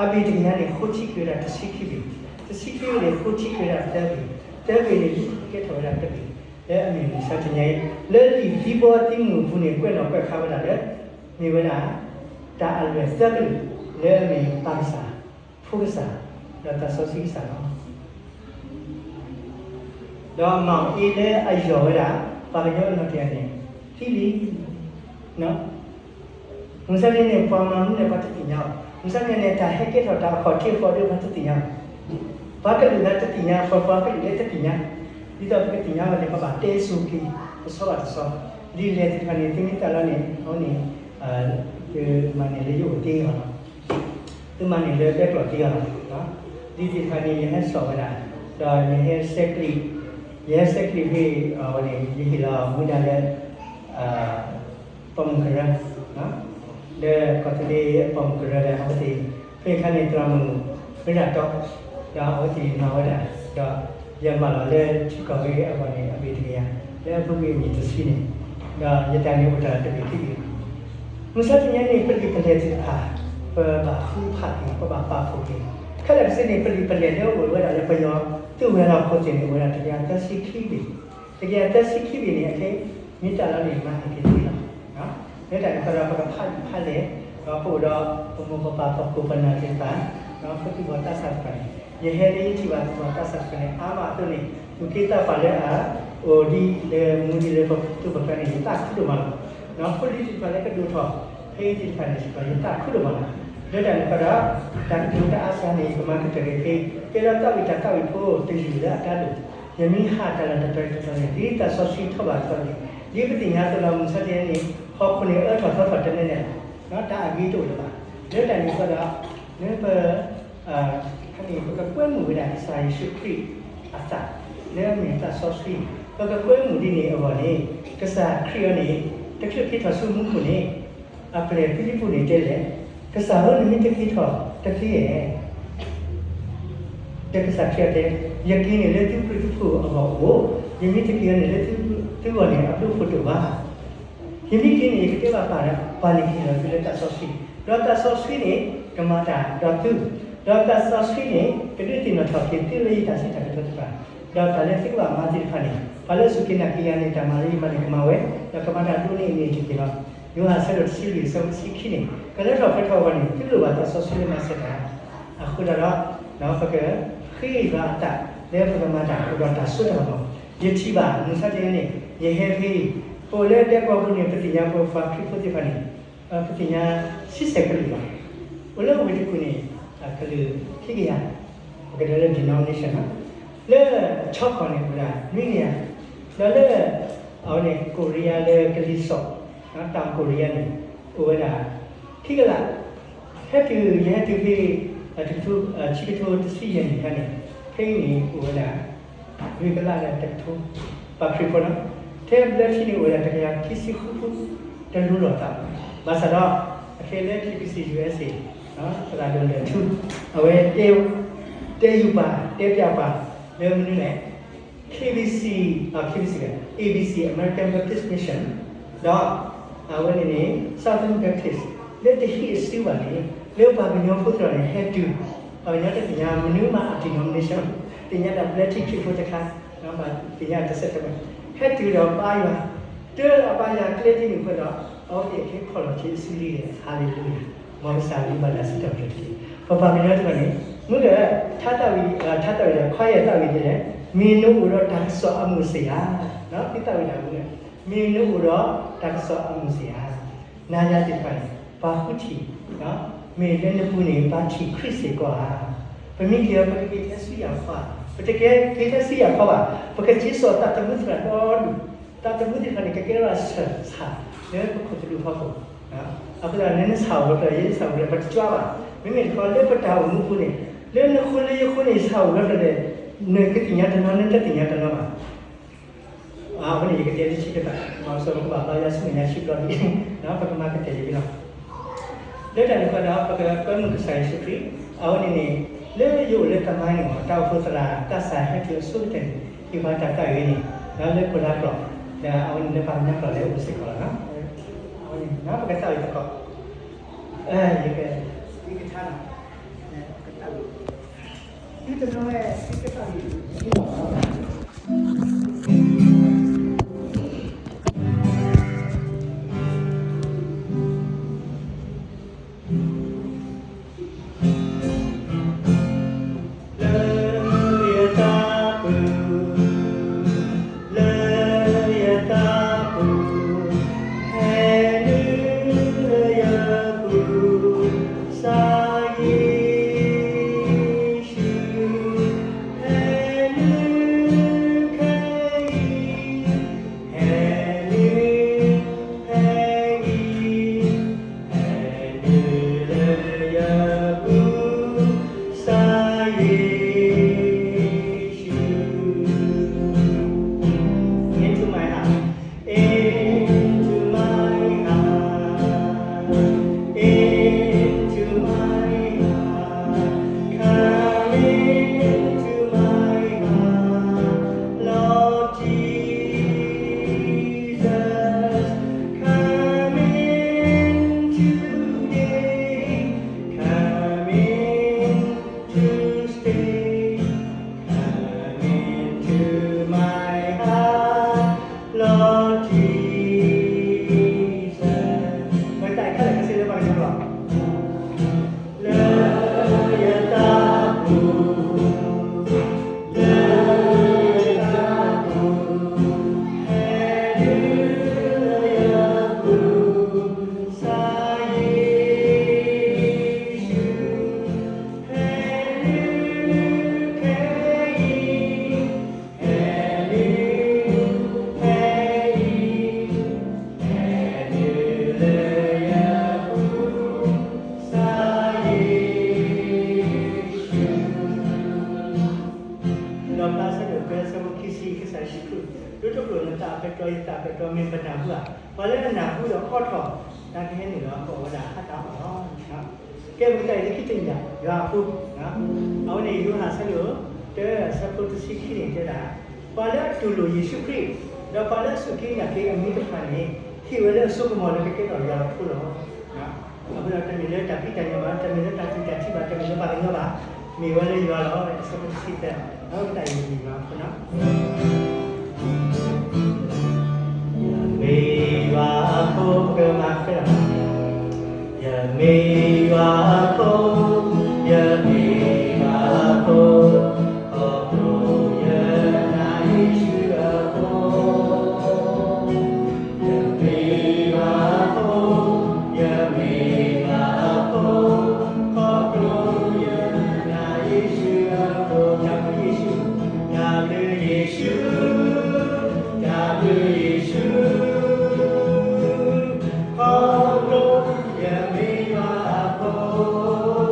အဘ့ၣ်တကယၤန့ၣ် ဃိထံက့ၤဝဲဒၣ်တဆံခံဘ့ၣ်, တဆံခံဘ့ၣ်န့ၣ် ဃိထံက့ၤဝဲဒၣ်သၢဘ့ၣ်, သၢဘ့ၣ်န့ၣ် ဒုးကဲထီၣ်ဝဲဒၣ်တဘ့ၣ်, လၢအမ့ၢ်မုၢ်ဆါတနံၤအံၤ လၢလံာ်သံဘီသံမုၢ်အပူၤန့ၣ် ကွဲးနီၣ်ကွဲးဃါဝဲဒၣ်လၢ မ့ၢ်ဝဲဒၣ် တၢ်အလွဲၢ်သၢကလုာ် လၢအမ့ၢ်ပၢ်ကစၢ်, ဖိကစၢ်, ဒီးသးစီဆှံကစၢ်လီၤ. ဒီးမၤအီၤအ့လၢအယီၢ်ဝဲဒၣ် ပှၤကညီအနီၣ်တယၢ်န့ၣ် သံလံ. မုၢ်ဆါတနံၤန့ၣ် ပှၤမၤမနုၤလဲၣ် ပှၤတသ့ၣ်ညါဘၣ်. မုၢ်ဆါတနံၤန့ၣ် တၢ်ဟဲကဲထီၣ်တၢ်အခီၣ်ထံးအဃီဒီး ပှၤတသ့ၣ်ညါဘၣ်. ပှၤကလုာ်လၢတသ့ၣ်ညါ, ပှၤပှၤကလုာ်လၢတသ့ၣ်ညါ, ဒ်သိးပကသ့ၣ်ညါဘၣ်န့ၣ် ပဘၣ်တဲဆိက့ၤ တဆီဘၣ်တဆီ, ဒ်လဲၣ်သ့ၣ်တဖၣ်န့ၣ် သုမ့ၢ်သးလီန့ၣ် အဝဲန့ၣ် သုမၤန့ၢ်လၢယအိၣ်သ့အဂီၢ်လီၤ. သုမၤန့ၢ်လၢဘဲကျိာ်သ့အဂီၢ်လီၤ. ဒ်သ့ၣ်တဖၣ်န့ၣ် ယဟဲစိာ်ဝဲဒၣ်, ဒီးယဟဲဆဲးကျိး, ယဟဲဆဲးကျိးဖဲအဝဲန့ၣ် ယဟ့ၣ်လီၤမူဒါလၢ ပိာ်မုၣ်ကရၢ, လၢကီၢ်သူလ့ၤပိာ်မုၣ်ကရၢဒီး အဝဲသ့ၣ် ဖဲအခါန့ၣ် သရၣ်မုၣ် မ့ၢ်ဒၣ်တီ, ဒီးအဝဲသ့ၣ်မၤဝဲဒၣ်, ဒီးယမၤလီၤလၢထံကီၢ်ဝဲအဂီၢ်န့ၣ် အဘ့ၣ်တကယၤ, လၢအပူၤကွံာ်အမ့ၢ်တဆံန့ၣ်, ဒီးယတၢ်န့ၣ်အိၣ်တၢ်တဘ့ၣ်ခံဘ့ၣ်. မုၢ်ဆါတနံၤန့ၣ် ပလုၢ်ပလဲၢ်သ့ၣ်တဖၣ် ပဘၣ်ဃုဖးက့ၤ, ပဘၣ်ပာ်ဖှိၣ်က့ၤ, ခဲလၢာ်ကစ့န့ၣ် ပလုၢ်ပလဲၢ်လၢအအိၣ်ဝဲဒၣ်လၢပယီၤသုးဝဲၤလီၢ်ခိၣ်သ့ၣ်န့ၣ် အိၣ်ဝဲဒၣ်တကယၤသၢဆံခံဘ့ၣ်, တကယၤသၢဆံခံဘ့ၣ်န့ၣ် အခဲ မ့ၢ်တၢ်လီၤန့ၣ် မၤန့ၢ်က့ၤသ့လီၤ. လၢတၢ်န့ၣ်ဃီဒီး ပကဖးဒိၣ်ဖးလဲၢ်, ဒီးပအိၣ်ဒီး ပမိၢ်ပပၢ်ပှၤခိၣ်ပနၢ်သ့ၣ်တဖၣ်, ဒီးပသူၣ်ဘီၣ်သးစၢ်တဖၣ်န့ၣ်, ယဟဲလၢယထံၣ်ဘၣ်သူၣ်ဘီၣ်သးစၢ်တဖၣ်န့ၣ် အါမးအသိးန့ၣ် သူၣ်က့သးပှၢ်လၢအအိၣ်ဒ်လၢမူဒ်လၢပသူၣ်ပှၢ်ကျါန့ၣ် ယသးခုဒိၣ်မးလီၤ. ဒီးဖိလံၤသ့ၣ်တဖၣ်လၢကဒိၣ်ထီၣ် ဖဲအံၤသ့ၣ်တဖၣ်န့ၣ် ယသးခုဒိၣ်မးလီၤ. လၢတၢ်န့ၣ်ဃီဒီး တၢ်ကတိၤတၢ်အါစှၤန့ၣ် ယကမၤကတၢၢ်က့ၤဖဲ ကဲဒီးသးဝံၣ်တၢ်သးဝံၣ်ဖိတယုၢ်လၢအတၢ်ဒိၣ်, ယမ့ၢ်ဟးတၢ်လီၢ်တတီၤတတီၤန့ၣ် ဒ်သးစီဆှံထီၣ်ဘၣ်တတီၤန့ၣ် ဒ်ပသ့ၣ်ညါအသိးလီၤ. မုၢ်ဆါတနံၤန့ၣ် ဟီၣ်ခိၣ်န့ၣ်အၢထီၣ်သီထီၣ်တန့ၢ်န့ၣ်လီၤ. တၢ်အဂ့ၤတအိၣ်လၢၤဘၣ်. လၢတၢ်န့ၣ်ဃီဒီး လၢပ ခါန့ၣ် ပကကွဲမုာ်ဝဲဒၣ်ကစၢ်ယ့ၣ်ၡူးခရံာ်အသး လၢအမ့ၢ်သးစီဆှံန့ၣ် ပကကွဲမုာ်ဒ်န့ၣ်အဂီၢ်န့ၣ် ကစၢ်ခရံာ်အံၤန့ၣ် တချုးက့ၤထီၣ်ဆူမူခိၣ်န့ၣ် အပျဲၢ်ဖံလံးပူးန့ၣ်တဲလဲၣ်, ကစၢ်ဧၢ နမ့ၢ်တက့ၤထီၣ်တသ့ဧါ. ဒီးကစၢ်ခရံာ်တဲ, ယက့ၤန့ၣ်လၢသုဖှံသုဖုၣ်အဂီၢ်အိၣ်, ယမ့ၢ်တက့ၤန့ၣ်လၢသု သုဂီၢ်န့ၣ် အဘျုးဖှိၣ်တအိၣ်ဘၣ်. ယမ့ၢ်က့ၤန့ၣ် ယကတဲဘၣ်ပၢ်ဒီး ပၢ်န့ၣ်ကဟ့ၣ်လီၤသုလၢသးစီဆှံ, ဒီးသးစီဆှံန့ၣ် ကမၤတၢ်ဒီးသု, ဒီးသးစီဆှံန့ၣ် ကဒုးသ့ၣ်နီၣ်ထီၣ်က့ၤသုလၢယတၢ်စံးတၢ်ကတိၤသ့ၣ်တဖၣ်, ဒီးတၢ်လၢသုကဘၣ်မၤသ့ၣ်တဖၣ်န့ၣ် ပှၤလၢအစူၢ်က့ၤနာ်က့ၤယၤန့ၣ် တၢ်မၤလၢယမၤန့ၣ်ကမၤဝဲ, ဒီးကမၤတၢ်ဒိၣ်န့ၢ်အန့ၣ်တက့ၢ်လီၤ. ယိၤဟၣ်အဆၢဒိၣ်တဆံလွံၢ်အဆၢဖိတဆံခံန့ၣ် ကလၢထီၣ်ပှဲၤထီၣ်အဂီၢ်န့ၣ် သုလိၣ်ဘၣ်သးစီဆှံလၢမၤစၢၤတၢ်, အဃိသတးဒီး ပကဃ့ဘါအသးလၢပကမၤတၢ်အဃိဒီးတၢ်စိတၢ်ကမီၤ, ယထံၣ်ဘၣ်မုၢ်ဆါတနံၤန့ၣ် ယဟဲဖဲအံၤ, ပအိၣ်လၢဒဲကဝီၤပူၤန့ၣ် ပသ့ၣ်ညါပပှၤခရံာ်ဖိသ့ၣ်တဖၣ်န့ၣ် ပသ့ၣ်ညါဆံဆဲၣ်ကလုာ်လီၤ. အိၣ်လၢဝ့ၢ်တကူၣ်န့ၣ် ကလုာ်ခံကယၤ, ပကတဲလၢ denomination လီၤ. လၢဆီခီၣ်န့ၣ်အိၣ်ဝဲဒၣ်နွံကယၤ, ဒီးလၢ အဝဲန့ၣ် ကိရံယါလၢကလံၤစိး, တောင်ကိုရီးယားန့ၣ် အိၣ်ဝဲဒၣ် ခံကလး, ဟဲတုၤ ယဟဲတုၤဖဲ တကထိ ဆံကထိတဆံယဲၢ်နံၣ်ခါန့ၣ် ဖဲအံၤန့ၣ်အိၣ်ဝဲဒၣ် လွံၢ်ကလးဒီးတကထိ ပှၤခရံာ်ဖိလီၤ. ထဲဘျၢထံန့ၣ်အိၣ်ဝဲဒၣ်တကယၤခံဆံဃုဖိ တလူလီၤသးဘၣ်. ဘၣ်ဆၣ်ဒီး အခဲလၢ KBC USA သရၣ်ဒိၣ်လဲာ်ထူ အဝဲ တဲယူၤပှၤ တဲပျးပှၤ လၢမနုၤလဲၣ် KBC, KBC, ABC, American Baptist Mission ဒီး အဝဲန့ၣ်န့ၣ် Southern Baptist လၢတဟံးအစုဘၣ်န့ၣ် လၢပှၤကညီဖိသ့ၣ်တဖၣ်န့ၣ် ဟဲတုၤ, ပှၤကညီတသ့ၣ်ညါမနုၤမးအ denomination, သ့ၣ်ညါဒၣ်ဘျၢထံခရံာ်ဖိတခါ, ဘၣ်သ့ၣ်ညါတစဲးတမှဲၤ, ဟဲတုၤဒီးဘါယွၤ တၢ်အဘါယွၤကျဲဒ်န့ၣ်အဃိဒီး အဝဲသ့ၣ်ကဟဲခီၣ်လီၤက့ၤအစုလံဒီး Hallelujah, မ်ကစၢ်ယွၤဘၣ်တၢ်စံးထီၣ်ပတြၢၤတက့ၢ်. ပပှၤကညီတဖၣ်န့ၣ် မ့ၢ်လၢ ထါသၣ်ဝံၤ ထါသၣ်ဝံၤဒီး ခွါယဲၢ်သၣ်ဝံၤဒ်လဲၣ်, မ့ၢ်နအိၣ်ဒီးတၢ်ကစီၣ်အမုာ်စ့ၢ်ဧါ, သုသၣ်ဝံၤဒၣ်မ့ၢ် မ့ၢ်နအိၣ်ဒီးတၢ်ကစီၣ်အမုာ်စ့ၢ်ဧါ. နၤယၤသ့ၣ်တဖၣ်န့ၣ် ပှၤဃုထံၣ် မ့ၢ်လၢနပူၤန့ၣ် ပှၤထံၣ်ခရံာ်စ့ၢ်ကီးဧါ. ပမ့ၢ်က့ၤဒီး ပတက့ၤထဲဆူယၣ်ဖီဧါ, ပတက့ၤထဲဆူယၣ်ဖီဘၣ်, ပကစ့စီၣ်သးသမူသရၣ်ဒီဒူၣ်, သးသမူသ့ၣ်တဖၣ်န့ၣ် ကကဲထီၣ်ဆၢဆၣ်လၢပခိၣ်သလုးဖီခိၣ်, အဃိသတး နဆၣ်အိၣ်ဝဲဖျၢၣ် ယဆၣ်အိၣ်ဝဲဖျၢၣ် ပတကြွဘၣ်. မ့မ့ၢ်တခီ လၢပတၢ်အိၣ်မူပူၤန့ၣ် လၢနဃိလၢယဃိန့ၣ် ဆၣ်အိၣ်ဝဲဖျၢၣ်န့ၣ် နကသ့ၣ်ညါတနီၤ နတသ့ၣ်ညါတနီၤဘၣ်. အဝဲန့ၣ် ယကတဲလၢခံကတၢၢ် မ့ၢ်စီၤပကဘၣ်ဘါယွၤဆူမဲာ်ညါဆံးဘျီဒံး, ပကမၤကတၢၢ်လံလီၤ. လၢတၢ်န့ၣ်ဃီဒီး ပကကွဲမုာ်ကစၢ်ယ့ၣ်ၡူးခရံာ်, အဝဲန့ၣ်န့ၣ် လၢယအိၣ်လၢတၢ်မၤန့ၣ်မ့ၢ် တၢ်အိၣ်ဖှိၣ်သရၣ် တၢ်စၢ်ဟဲတုၤအဆိကတၢၢ်န့ၣ် ဟ့ၣ်ပှၤတၢ်သးဝံၣ်န့ၣ် လၢခိၣ်လါကျိာ်, ဒီးအဝဲန့ၣ်လၢပှၤကညီကျိာ်လၢအိၣ်စ့ၢ်ကီးလီၤ. အဝဲန့ၣ် ပကသးဝံၣ်သကိး, ယက, ယကထါလီၤ, ယကသးဝံၣ်, ယတနီၤဝဲ ယကသးဝံၣ် လၢယသးပူၤ, လၢယသးပူၤ, ဟဲနုာ်လၢယပူၤ, ကစၢ်ယ့ၣ်ၡူး, ဟဲနုာ်ခဲအံၤ, ဟဲနုာ်ခဲအံၤ, ဟဲနုာ်လၢယပူၤ, ကစၢ်ယ့ၣ်ၡူး, Into my heart, into my heart, into my heart, come into my heart, Lord Jesus, come in today, come in to stay, come into my heart, Lord Jesus. ပတၢ်ခဲလၢာ်ကစ့လၢပှၤကညီလီၤ. လၢယသးပူၤ, လၢယသးပူၤ, ဟဲနုာ်လၢယပူၤ, ကစၢ်ယ့ၣ်ၡူး, ဟဲနုာ်ခဲအံၤ, ဟဲနုာ်ခဲအံၤ, ဟဲနုာ်လၢယပူၤ, ကစၢ်ယ့ၣ်ၡူး. လီၣ်ဖျါအဆၢဒိၣ်သၢ အဆၢဖိခံဆံ, ကစၢ်ယ့ၣ်ၡူးခရံာ် ဒိတကျိာ်နသးအပဲတြီ ယသးအပဲတြီ မ့ၢ်ပနၢ်ဟူဧါ. ပှၤလၢအနၢ်ဟူဒီးအိးထီၣ် တၢ်ကဟဲနုာ်လီၤ ကအိၣ်ဝဲဒၣ်ဟါတၢ်အီၣ်လီၤ. ကဲ ပကသးဝံၣ်လၢခံတနံၤ ယွၤအဖိ, အဝဲန့ၣ် ယိၤဟၣ်အဆၢဒိၣ်တၢ အဆၢဖိတဆံခံန့ၣ် တဲဒၣ်, ပှၤလၢအတူၢ်လိာ်ယ့ၣ်ၡူးခရံာ် ဒီးပှၤလၢအစူၢ်က့ၤနာ်က့ၤအမံၤတဖၣ်န့ၣ် ဟ့ၣ်ဝဲလၢအစိကမီၤလၢကကဲထီၣ်ယွၤအဖိလီၤ. အဃိဒီးတမ့ၢ်လၢတၢ်ဖံးတၢ်ညၣ်ဘၣ်, တမ့ၢ်လၢတၢ်သူၣ်တၢ်ထံဘၣ်, တမ့ၢ်လၢပှၤကညီဘၣ်, မ့ၢ်ဝဲလၢယွၤလီၤ. အဆၢဖိတဆံသၢ, ပကသးဝံၣ်ယွၤအဖိနီၤ. ယမ့ၢ်ယွၤအဖိ ပကမၤထွဲလီၤ. ယမ့ၢ်ယွၤအဖိ, ယမ့ၢ်ယွၤအဖိ, ခီဖျိယနာ်ယ့ၣ်ၡူးအဃိ. ယမ့ၢ်ယွၤအဖိ, ယမ့ၢ်ယွၤအဖိ, ခီဖျိယနာ်ယ့ၣ်ၡူးအဃိ. တၢ်ဘျုးယ့ၣ်ၡူး, တၢ်ဘျုးယ့ၣ်ၡူး, တၢ်ဘျုးယ့ၣ်ၡူး, ခီဖျိယမ့ၢ်ယွၤအဖိ.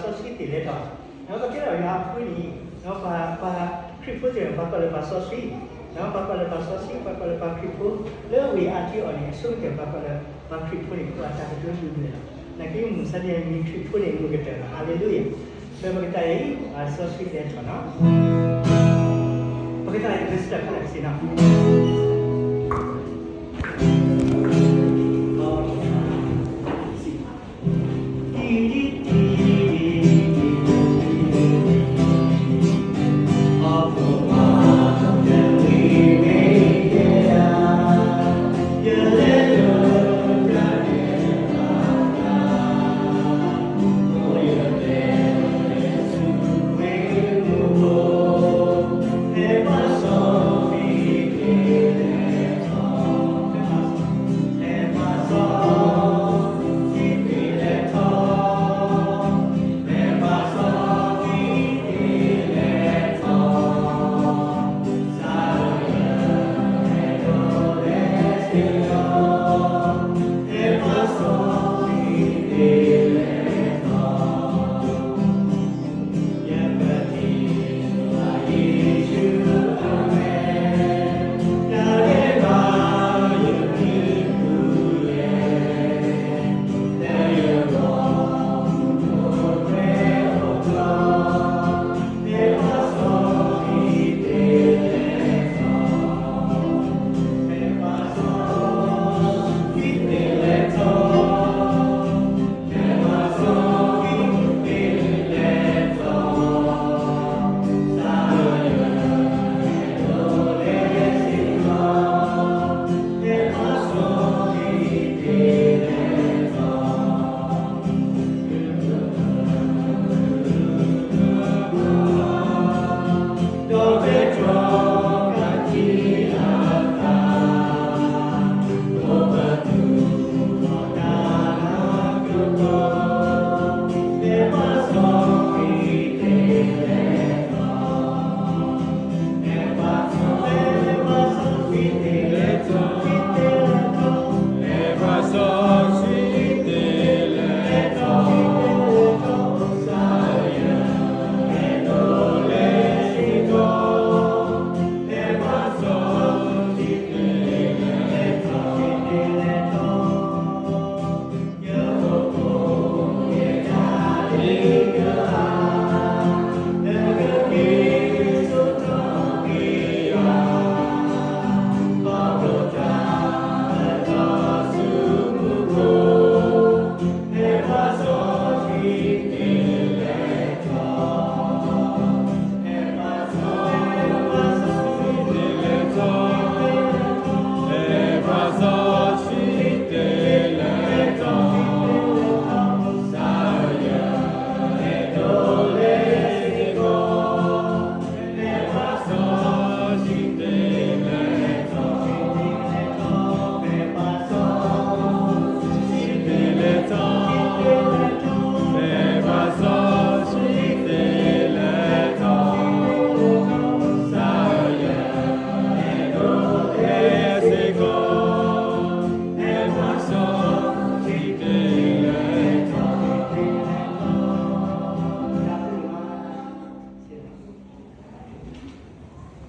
စီဆှံသ့ၣ်လဲၤထီၣ်, ဒီးပကဲထီၣ်ယွၤအဖိန့ၣ်, ဒီးပှၤခရံာ်ဖိသ့ၣ်တဖၣ် ပှၤကိးလၢပှၤစီဆှံ, ဒီးပှၤကိးလၢပှၤစီဆှံ ပှၤကိးလၢပှၤခရံာ်ဖိ, လၢဝ့ၢ်အါထံအီၤန့ၣ် အဆိကတၢၢ်ပှၤကိးလၢပှၤခရံာ်ဖိန့ၣ် ပှၤတၢ်ကတိၤဒုးမုၢ်လီၤ. နာ်က့မုၢ်မဆါတနံၤအံၤ မ့ၢ်ခရံာ်ဖိန့ၣ် မုၢ်ကတၢၢ်လီၤ. ဟါလ့လူယၤ. ဒီးပကတဲအံၤ စီဆှံလဲၤထီၣ်နီၤ. ပကတဲအံၤ ပကစၢ်ခါလၢကစံးနီၤ.